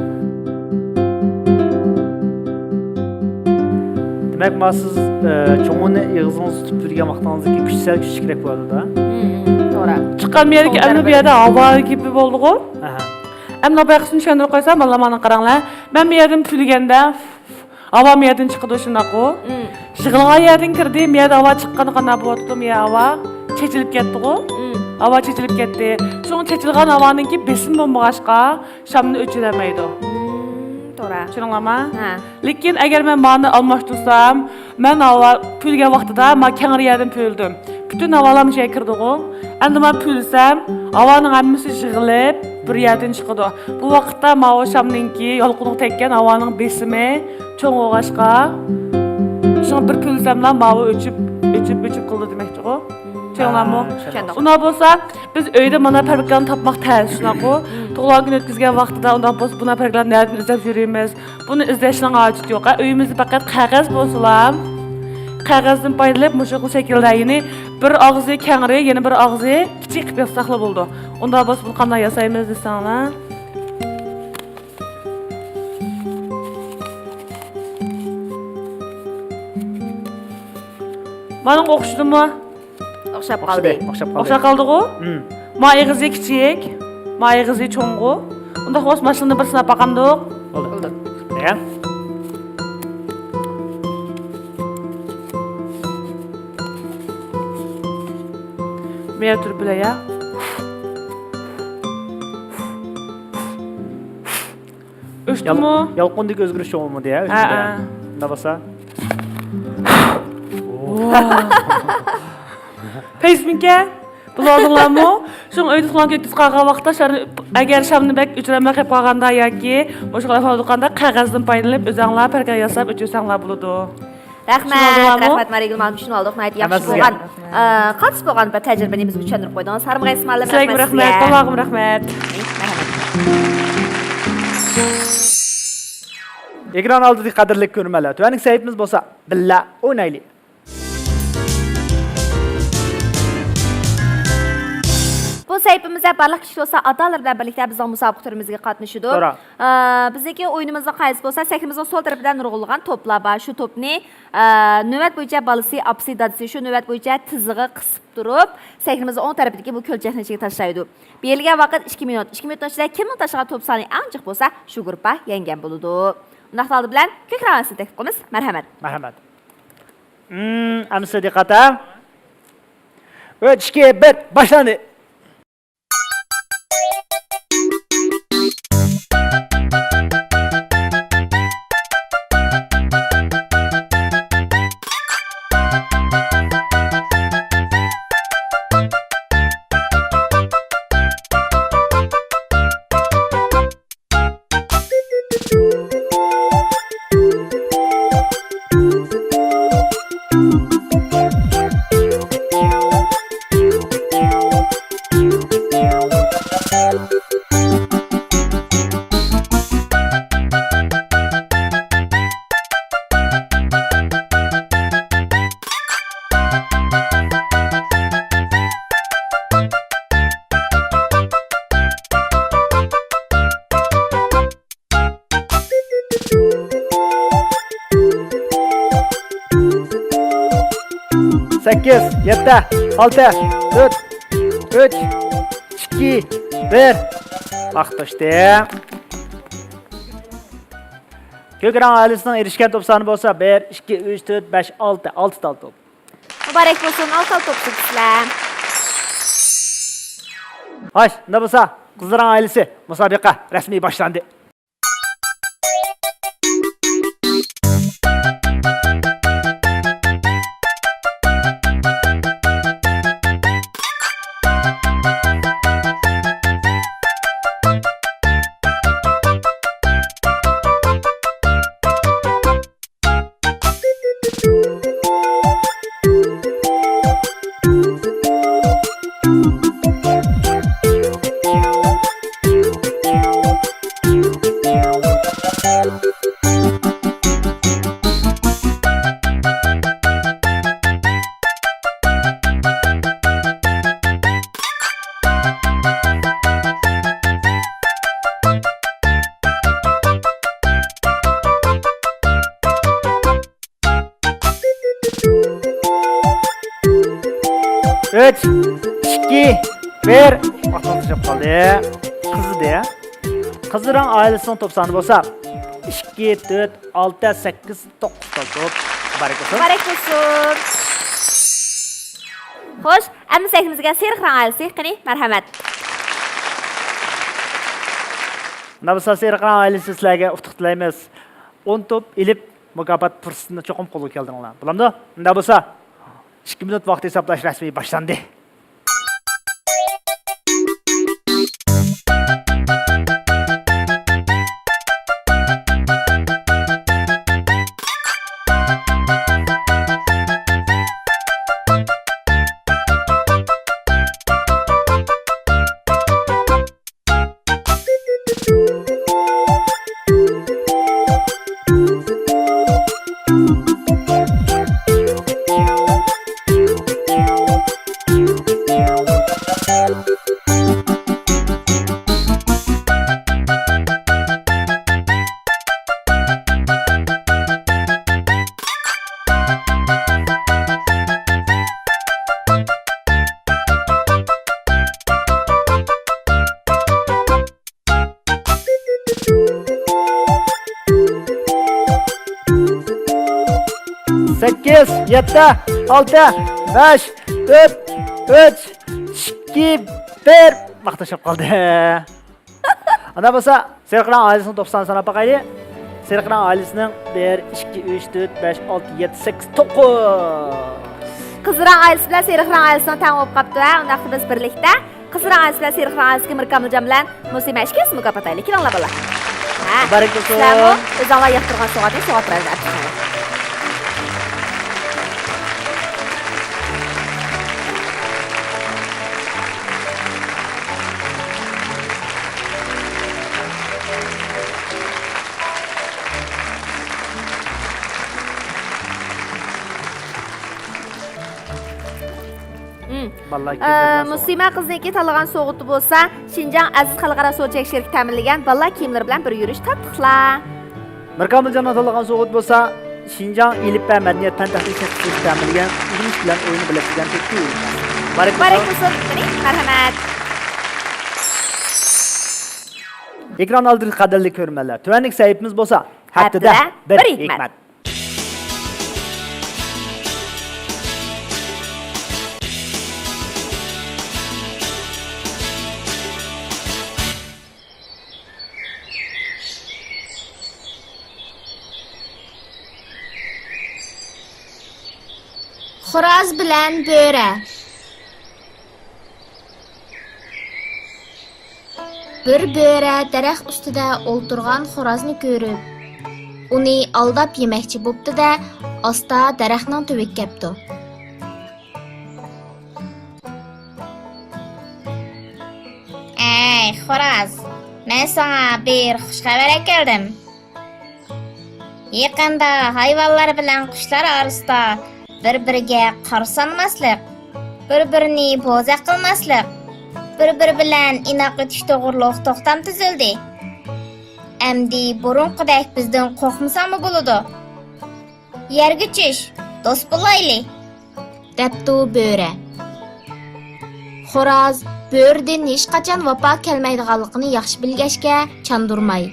دېمەك، ما سىز، ئە، چوڭىنى ئېغىزىڭىزغا تۇتۇپ پۈۋلىگەن ۋاقتىڭىزدىكى كۈچ سەل كۈچلۈكرەك بولىدۇ-دە. مم، مم، توغرا. چىققان يەرگە ئەمدى بۇ يەردە ھاۋا گېپى بولدىغۇ؟ ئەھە. ئەمدى بايىقىسىنى چۈشەندۈرۈپ قويسام، بالىلار مانا قاراڭلار. مەن بۇ يەردىن پۈۋلىگەندە، ھاۋا مۇ يەردىن چىقىدۇ، شۇنداققۇ؟ مم. يىغلىغان يەردىن كىردى، مۇ يەردە ھاۋا چىققاندا قانداق بولۇۋاتىدۇ، مۇ يەر ھاۋا چېچىلىپ كەتتىغۇ؟ مم. ھاۋا چېچىلىپ كەتتى. شۇڭا چېچىلغان ھاۋانىڭكى بېسىمى بولمىغاچقا، شامنى ئۆچۈرەلمەيدۇ. مم، توغرا. چۈشەندىڭلارمۇ؟ ھە. لېكىن ئەگەر مەن مانى ئالماشتۇرسام، مەن ھاۋا پۈۋلىگەن ۋاقتىدا ما كەڭرى يەردىن پۈۋلىدىم. پۈتۈن ھاۋالار مۇشۇ يەرگە كىردىغۇ. ئەمدى مەن پۈۋلىسەم، ھاۋانىڭ ھەممىسى يىغىلىپ، بىر يەردىن چىقىدۇ. بۇ ۋاقىتتا ماۋۇ شامنىڭكى يالقۇنغا تەگكەن ھاۋانىڭ بېسىمى چوڭ بولغاچقا، شۇڭا بىر پۈۋلىسەملا ماۋۇ ئۆچۈپ، ئۆچۈپ، ئۆچۈپ قالىدۇ دېمەكچىغۇ. چۈشەندىڭلارمۇ؟ چۈشەندۇق. ئۇنداق بولسا، بىز ئۆيدە مانا پەركىلەرنى تاپماق تەس، شۇنداقمۇ؟ تۇغۇلغان كۈن ئۆتكۈزگەن ۋاقتىدا ئۇنداق بولسا، بۇنداق پەركىلەرنى نەدىن ئىزدەپ يۈرىمىز؟ بۇنى ئىزدەشنىڭ ھاجىتى يوق. ھە، ئۆيىمىزدە پەقەت قەغەز بولسىلا، قەغەزدىن پايدىلىنىپ مۇشۇ خىل شەكىلدە، يەنى بىر ئاغزى كەڭرى، يەنە بىر ئاغزى كىچىك قىلىپ ياسىساقلا بولىدۇ. ئۇنداق بولسا بۇنى قانداق ياسايمىز دېسەڭلار؟ مانىڭغا ئوخشىدىمۇ؟ ئوخشاپ قالدى. ئوخشىدى، ئوخشاپ قالدى. ئوخشاپ قالدىغۇ؟ ھىم. ما ئېغىزى كىچىك، ما ئېغىزى چوڭغۇ. ئۇنداق بولسا ماشىنىنى بىر سىناپ باقامدۇق؟ بولدى. بولدى. يا. مېۋە تۇرۇپ بىلە يا. ئۆچتىمۇ؟ يال-، يالقۇندىكى ئۆزگىرىش چوڭ بولمىدى يا، ھە، ئۆچتىدە. ھە. مۇنداق بولسا. پەيزىمكە، بىلىۋالدىڭلارمۇ؟ شۇڭا ئۆيدە تۇغۇلغان كۈن ئۆتكۈزۈپ قالغان ۋاقىتتا شار-، ئەگەر شامنى بەك ئۆچۈرەلمەي قېلىپ قالغاندا ياكى مۇشۇ خىل ئەھۋال بولغاندا قەغەزدىن پايدىلىنىپ ئۆزەڭلار پەركەر ياساپ ئۆچۈرسەڭلار بولىدۇ. رەھمەت، چۈشىنىۋالدىڭلارمۇ؟ رەھمەت، مارىگۈل مۇئەللىم، چۈشىنىۋالدۇق. ناھايىتى ياخشى بولغان، ئە، قالتىس بولغان بىر تەجرىبىنى بىزگە چۈشەندۈرۈپ قويدىڭىز. ھەممىڭلارغا رەھمەت، سىلەرگىمۇ رەھمەت، بالىلارغىمۇ رەھمەت. ئېكران ئالدىدىكى قەدىرلىك كۆرۈرمەنلەر، تۆۋەندىكى سەھىپىمىز بولسا بىللە ئوينايلى. بۇ سەھىپىمىزدە بارلىق كىشىلەر بولسا ئاتا-ئانىلار بىلەن بىرلىكتە بىزنىڭ مۇسابىقە تۈرىمىزگە قاتنىشىدۇ. توغرا. ئە، بىزنىڭكى ئويۇنىمىزنىڭ قائىدىسى بولسا سەھنىمىزنىڭ سول تەرىپىدە نۇرغۇنلىغان توپلار بار. شۇ توپنى، ئە، نۆۋەت بويىچە بالىسى، ئاپىسى، دادىسى شۇ نۆۋەت بويىچە تىزىغا قىسىپ تۇرۇپ، سەھنىمىزنىڭ ئوڭ تەرىپىدىكى بۇ كۆلچەكنىڭ ئىچىگە تاشلايدۇ. بېرىلگەن ۋاقىت ئىككى مىنۇت. ئىككى مىنۇتنىڭ ئىچىدە كىمنىڭ تاشلىغان توپ سانى ئەڭ جىق بولسا، شۇ گۇرۇپپا يەڭگەن بولىدۇ. ئۇنداق ھالدا بىلەن كۆك رەڭ ئايلىسىنى تەكلىپ قىلىمىز. مەرھەمەت. مەرھەمەت. ھىم، ئەمىسە دىققەت ھە. ئۈچ، ئىككى، بىر، باشلاندى. سەككىز، يەتتە، ئالتە، تۆت، ئۈچ، ئىككى، بىر. ۋاقىت توشتى. كۆك رەڭ ئائىلىسىنىڭ ئېرىشكەن توپ سانى بولسا بىر، ئىككى، ئۈچ، تۆت، بەش، ئالتە، ئالتە تال توپ. مۇبارەك بولسۇن، ئالتە تال توپ سىزلەر. خوش، ئۇنداق بولسا قىزىل رەڭ ئائىلىسى، مۇسابىقە رەسمىي باشلاندى. ئۈچ، ئىككى، بىر. ۋاقتىمىز تۈگەپ قالدى. قىزىدى. قىزىل رەڭ ئائىلىسىنىڭ توپ سانى بولسا ئىككى، تۆت، ئالتە، سەككىز، توققۇز تال توپ. مۇبارەك بولسۇن. مۇبارەك بولسۇن. خوش، ئەمدى سەھنىمىزگە سېرىق رەڭ ئائىلىسى. قېنى، مەرھەمەت. مۇنداق بولسا سېرىق رەڭ ئائىلىسى سىلەرگە ئۇتۇق تىلەيمىز. ئون توپ ئېلىپ، مۇكاپات پۇرسىتىنى چوقۇم قولغا كەلتۈرۈڭلار. بولامدۇ؟ ئۇنداق بولسا ئىككى مىنۇت ۋاقىت ھېسابلاش رەسمىي باشلاندى. يەتتە، ئالتە، بەش، تۆت، ئۈچ، ئىككى، بىر. ۋاقىت تاشلاپ قالدى. ئانداق بولسا، سېرىق رەڭ ئائىلىسىنىڭ توپىسىنى ساناپ باقايلى. سېرىق رەڭ ئائىلىسىنىڭ بىر، ئىككى، ئۈچ، تۆت، بەش، ئالتە، يەتتە، سەككىز، توققۇز. قىزىل رەڭ ئائىلىسى بىلەن سېرىق رەڭ ئائىلىسىنىڭ تەڭ بولۇپ قاپتۇ ھە. ئۇنداقتا بىز بىرلىكتە قىزىل رەڭ ئائىلىسى بىلەن سېرىق رەڭ ئائىلىسىگە مىركامىلجان بىلەن مۇسلىيمە ئىككىلىسىنى مۇكاپاتلايلى. كېلىڭلار بالىلار. ھە، مۇبارەك بولسۇن. سىلەرمۇ ئۆزۈڭلار ياقتۇرغان سوۋغاتنى سوۋغات بىلەن ئەپ چىقىڭلار. مم. بالىلار ئە، كىيىملىرى بىلەن سوغا. مۇسلىمە قىزنىڭكى تاللىغان سوغىتى بولسا، شىنجاڭ ئەزىز خەلقئارا سودا چەكلىك شىركىتى تەمىنلىگەن بالىلار كىيىملىرى بىلەن بىر يۈرۈش تاتلىقلار. مىركامىلجاننىڭ تاللىغان سوغىتى بولسا، شىنجاڭ ئېلىپبە مەدەنىيەت پەن تەخنىك شىركىتى تەمىنلىگەن ئۆگىنىش بىلەن ئويۇن بىلەشتۈرگەن تۆتكە ئۆگىنىش. مۇبارەك بولسۇن. مۇبارەك بولسۇن. مەرھەمەت. ئېكران ئالدىدىكى قەدىرلىك كۆرۈرمەنلەر، تۆۋەندىكى سەھىپىمىز بولسا، ھەپتىدە ھەپتىدە بىر بىر ھېكمەت. ھېكمەت. خوراز بىلەن بۆرە. بىر بۆرە دەرەخ ئۈستىدە ئولتۇرغان خورازنى كۆرۈپ، ئۇنى ئالداپ يېمەكچى بوپتۇ-دە، ئاستا دەرەخنىڭ تۈۋىگە كەپتۇ. ئەي خوراز، مەن ساڭا بىر خۇش خەۋەر ئەكەلدىم. يېقىندا ھايۋانلار بىلەن قۇشلار ئارىسىدا بىر-بىرىگە قارا سانىماسلىق، بىر-بىرىنى بوزەك قىلماسلىق، بىر-بىرى بىلەن ئىناق ئۆتۈش توغرۇلۇق توختام تۈزۈلدى. ئەمدى بۇرۇنقىدەك بىزدىن قورقمىساڭمۇ بولىدۇ. يەرگە چۈش، دوست بولايلى. دەپتۇ بۆرە. خوراز بۆرىدىن ھېچقاچان ۋاپا كەلمەيدىغانلىقىنى ياخشى بىلگەچكە چاندۇرماي.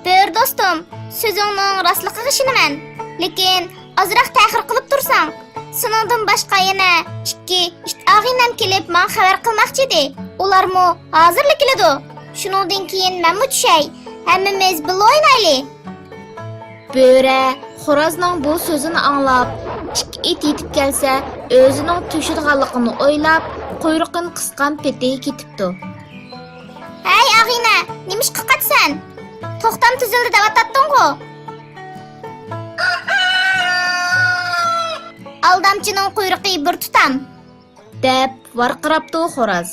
بۆرە دوستۇم، سۆزۈڭنىڭ راستلىقىغا ئىشىنىمەن، لېكىن ئازراق تەخىر قىلىپ تۇرساڭ، سېنىڭدىن باشقا يەنە ئىككى ئىت ئاغىنەم كېلىپ ماڭا خەۋەر قىلماقچى ئىدى. ئۇلارمۇ ھازىرلا كېلىدۇ. شۇنىڭدىن كېيىن مەنمۇ چۈشەي، ھەممىمىز بىللە ئوينايلى. بۆرە خورازنىڭ بۇ سۆزىنى ئاڭلاپ، ئىككى ئىت يېتىپ كەلسە، ئۆزىنىڭ تۈگىشىدىغانلىقىنى ئويلاپ، قۇيرۇقىنى قىسقان پېتى كېتىپتۇ. ھەي، ئاغىنە، نېمىشقا قاچىسەن؟ توختام تۈزۈلدى دەۋاتاتتىڭغۇ؟ ئالدامچىنىڭ قۇيرۇقى بىر تۇتام. دەپ ۋارقىراپتۇ خوراز.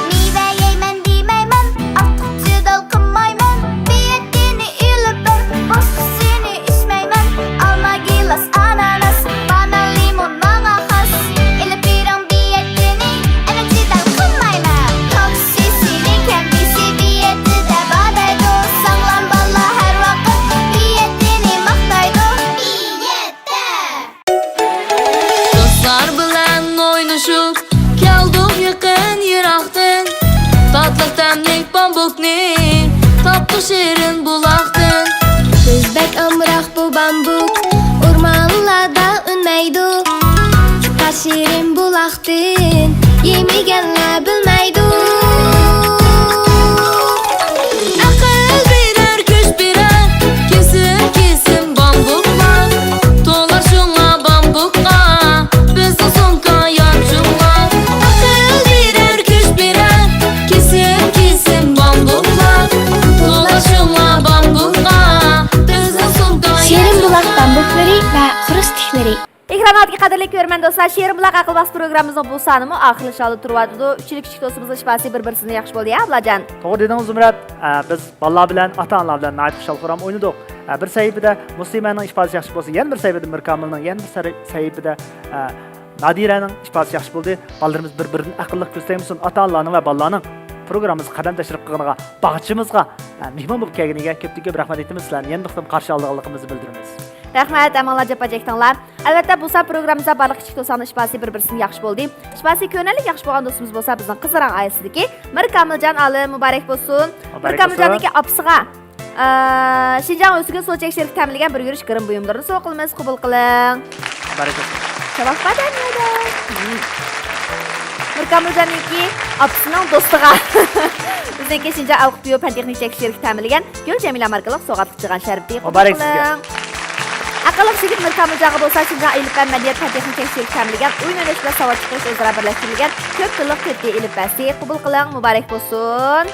مېۋە يەيمەن دېمەيمەن، ئارتۇق جېدەل قىلمايمەن، بېيەتتىنى ئېلىپ بەر، باشقىسىنى ئىچمەيمەن، ئالما، گىلاس، ئاناناس، بانان، لىمون ماڭا خاس، ئېلىپ بېرىڭ بېيەتتىنى، ئەنە جېدەل قىلمايمەن. تاكسى سېنى كەمبىسى بېيەتتىدە بار دەيدۇ، ساغلام بالا ھەر ۋاقىت بېيەتتىنى ماختايدۇ. بېيەتتە. دوستلار بىلەن ئوينىشىپ، كەلدۇق يېقىن يىراقتىن. تاتلىق تەملىك بامبۇكنى تاپتۇق شېرىن بۇلاقتىن. بىز بەك ئامراق بۇ بامبۇك، ئورمانلاردا ئۈنمەيدۇ. چىقار شېرىن بۇلاقتىن، يېمىگەنلەر بىلمەيدۇ. ئەقىل بېرەر، كۈچ بېرەر، كېسىم كېسىم بامبۇكلار. تولا شۇڭا بامبۇكقا بىزنىڭ سومكا يانچۇقلار. ئەقىل بېرەر، كۈچ بېرەر، كېسىم كېسىم بامبۇكلار. تولا شۇڭا بامبۇكقا بىزنىڭ سومكا شېرىن بۇلاق يانچۇقلار. بامبۇكلىرى ۋە خۇرۇستىكلىرى. ئېكران ئالدىدىكى قەدىرلىك كۆرۈرمەن دوستلار، شېرىن بۇلاق ئەقىل باستى پروگراممىمىزنىڭ بۇ سانىمۇ ئاخىرلىشىش ئالدىدا تۇرۇۋاتىدۇ. ئۈچىنچى كىچىك دوستىمىزنىڭ ئىپادىسى بىر-بىرسىدىن ياخشى بولدى يا، ئابلاجان؟ توغرا دېدىڭىز، زۇمرەت. ئە، بىز بالىلار بىلەن ئاتا-ئانىلار بىلەن ناھايىتى خۇشال-خۇرام ئوينىدۇق. ئە، بىر سەھىپىدە مۇسلىمەنىڭ ئىپادىسى ياخشى بولسا، يەنە بىر سەھىپىدە مىركامىلنىڭ، يەنە بىر سەھى-، سەھىپىدە، ئە، نادىرەنىڭ ئىپادىسى ياخشى بولدى. بالىلىرىمىز بىر-بىرىدىن ئەقىللىق كۆز تەگمىسۇن. ئاتا-ئانىلارنىڭ ۋە بالىلارنىڭ پروگراممىمىزغا قەدەم تەشرىپ قىلغىنىغا، باغچىمىزغا، ئە، مېھمان بولۇپ كەلگىنىگە كۆپتىن كۆپ رەھمەت ئېيتىمىز. سىلەرنى يەنە بىر قېتىم قارشى ئالىدىغانلىقىمىزنى بىلدۈرىمىز. رەھمەت، ھەممىڭلار جاپا چەكتىڭلار. ئەلۋەتتە، بۇ سان پروگراممىمىزدا بارلىق كىچىك دوستلارنىڭ ئىپادىسى بىر-بىرسىدىن ياخشى بولدى. ئىپادىسى كۆرۈنەرلىك ياخشى بولغان دوستىمىز بولسا بىزنىڭ قىزىل رەڭ ئائىلىسىدىكى مىركامىلجان ئالىم، مۇبارەك بولسۇن. مۇبارەك بولسۇن. مىركامىلجاننىڭكى ئاپىسىغا ئە، شىنجاڭ ئۆسۈگۈل سۇ چەك شىركىتى تەمىنلىگەن بىر يۈرۈش گىرىم بۇيۇملىرىنى سوۋغا قىلىمىز، قوبۇل قىلىڭ. مۇبارەك بولسۇن. شاۋاق بادام يەيدۇ. مىركامىلجاننىڭكى ئاپىسىنىڭ دوستىغا بىزنىڭكى شىنجاڭ ئەلقۇت بىيو پەن تېخنىك چەك شىركىتى تەمىنلىگەن گۈل جەمىلە ماركىلىق سوۋغاتلىق چىغان شەربىتى، قوبۇل قىلىڭ. مۇبارەك سىزگە. ئەقىللىق يىگىت مىركامىلجانغا بولسا شىنجاڭ ئېلىپبە مەدەنىيەت پەن تېخنىك چەك شىركىتى تەمىنلىگەن ئويۇن ئويناش بىلەن ساۋات چىقىرىش ئۆزئارا بىرلەشتۈرۈلگەن كۆپ تىللىق تۆت دى ئېلىپبەسى، قوبۇل قىلىڭ. مۇبارەك بولسۇن.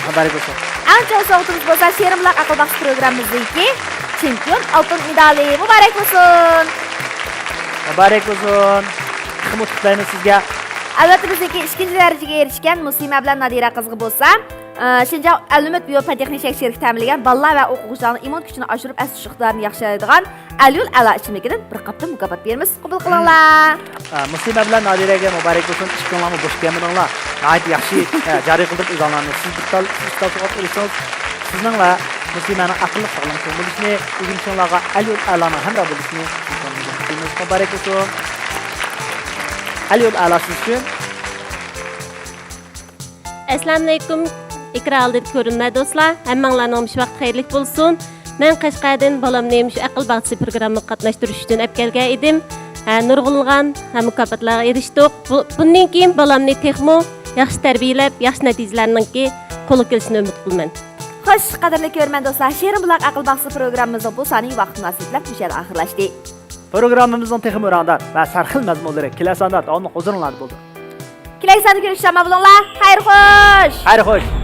مۇبارەك بولسۇن. ئەڭ چوڭ سوۋغىتىمىز بولسا شېرىن بۇلاق ئەقىل باغچىسى پروگراممىمىزنىڭكى چېمپىيون ئالتۇن مېدالى. مۇبارەك بولسۇن. مۇبارەك بولسۇن. تېخىمۇ ئۇتۇق تىلەيمىز سىزگە. ئەلۋەتتە، بىزنىڭكى ئىككىنچى دەرىجىگە ئېرىشكەن مۇسلىمە بىلەن نادىرە قىزغا بولسا، ئە، شىنجاڭ ئەلئۈمىد بىيو پەن تېخنىك چەك شىركىتى تەمىنلىگەن بالىلار ۋە ئوقۇغۇچىلارنىڭ ئىممۇن كۈچىنى ئاشۇرۇپ، ئەس تۇتۇش ئىقتىدارىنى ياخشىلايدىغان ئەليول ئەلا ئىچىملىكىدىن بىر قاپتىن مۇكاپات بېرىمىز. قوبۇل قىلىڭلار. ئە، مۇسلىمە بىلەن نادىرەگە مۇبارەك بولسۇن. ئىككىڭلارمۇ بوش كەلمىدىڭلار. ناھايىتى ياخشى، ئە، جارى قىلدۇرۇپ ئۆزۈڭلارنى سىز بىر تال، سىز بىر تال سوۋغات ئېلىشىڭىز سىزنىڭ ۋە مۇسلىمەنىڭ ئەقىللىق ساغلام چوڭ بولۇشىنى، ئۆگىنىشىڭلارغا ئەليول ئەلانىڭ ھەمراھ بولۇشىنى تىلەيمىز. مۇبارەك بولسۇن. ئەليول ئەلا سىز ئۈچۈن. ئەسسالامۇئەلەيكۇم، ئېكران ئالدىدىكى كۆرۈرمەن دوستلار، ھەممىڭلارنىڭ مۇشۇ ۋاقتى خەيرلىك بولسۇن. مەن قەشقەردىن بالامنى مۇشۇ ئەقىل باغچىسى پروگراممىغا قاتناشتۇرۇش ئۈچۈن ئەپ كەلگەن ئىدىم. ھە، نۇرغۇنلىغان، ھە، مۇكاپاتلارغا ئېرىشتۇق. بۇ، بۇندىن كېيىن بالامنى تېخىمۇ ياخشى تەربىيەلەپ، ياخشى نەتىجىلەرنىڭكى قولغا كېلىشىنى ئۈمىد قىلىمەن. خوش، قەدىرلىك كۆرۈرمەن دوستلار، شېرىن بۇلاق ئەقىل باغچىسى پروگراممىمىزنىڭ بۇ سانى ۋاقىت مۇناسىۋىتى بىلەن مۇشۇ يەردە ئاخىرلاشتى. پروگراممىمىزنىڭ تېخىمۇ رەڭدار ۋە سەرخىل مەزمۇنلىرى كېلەر ساندا داۋاملىق ھۇزۇرۇڭلاردا بولىدۇ. كېلەر ساندا كۆرۈشكىچە ئامان بولۇڭلار. خەير خوش! خەير خوش!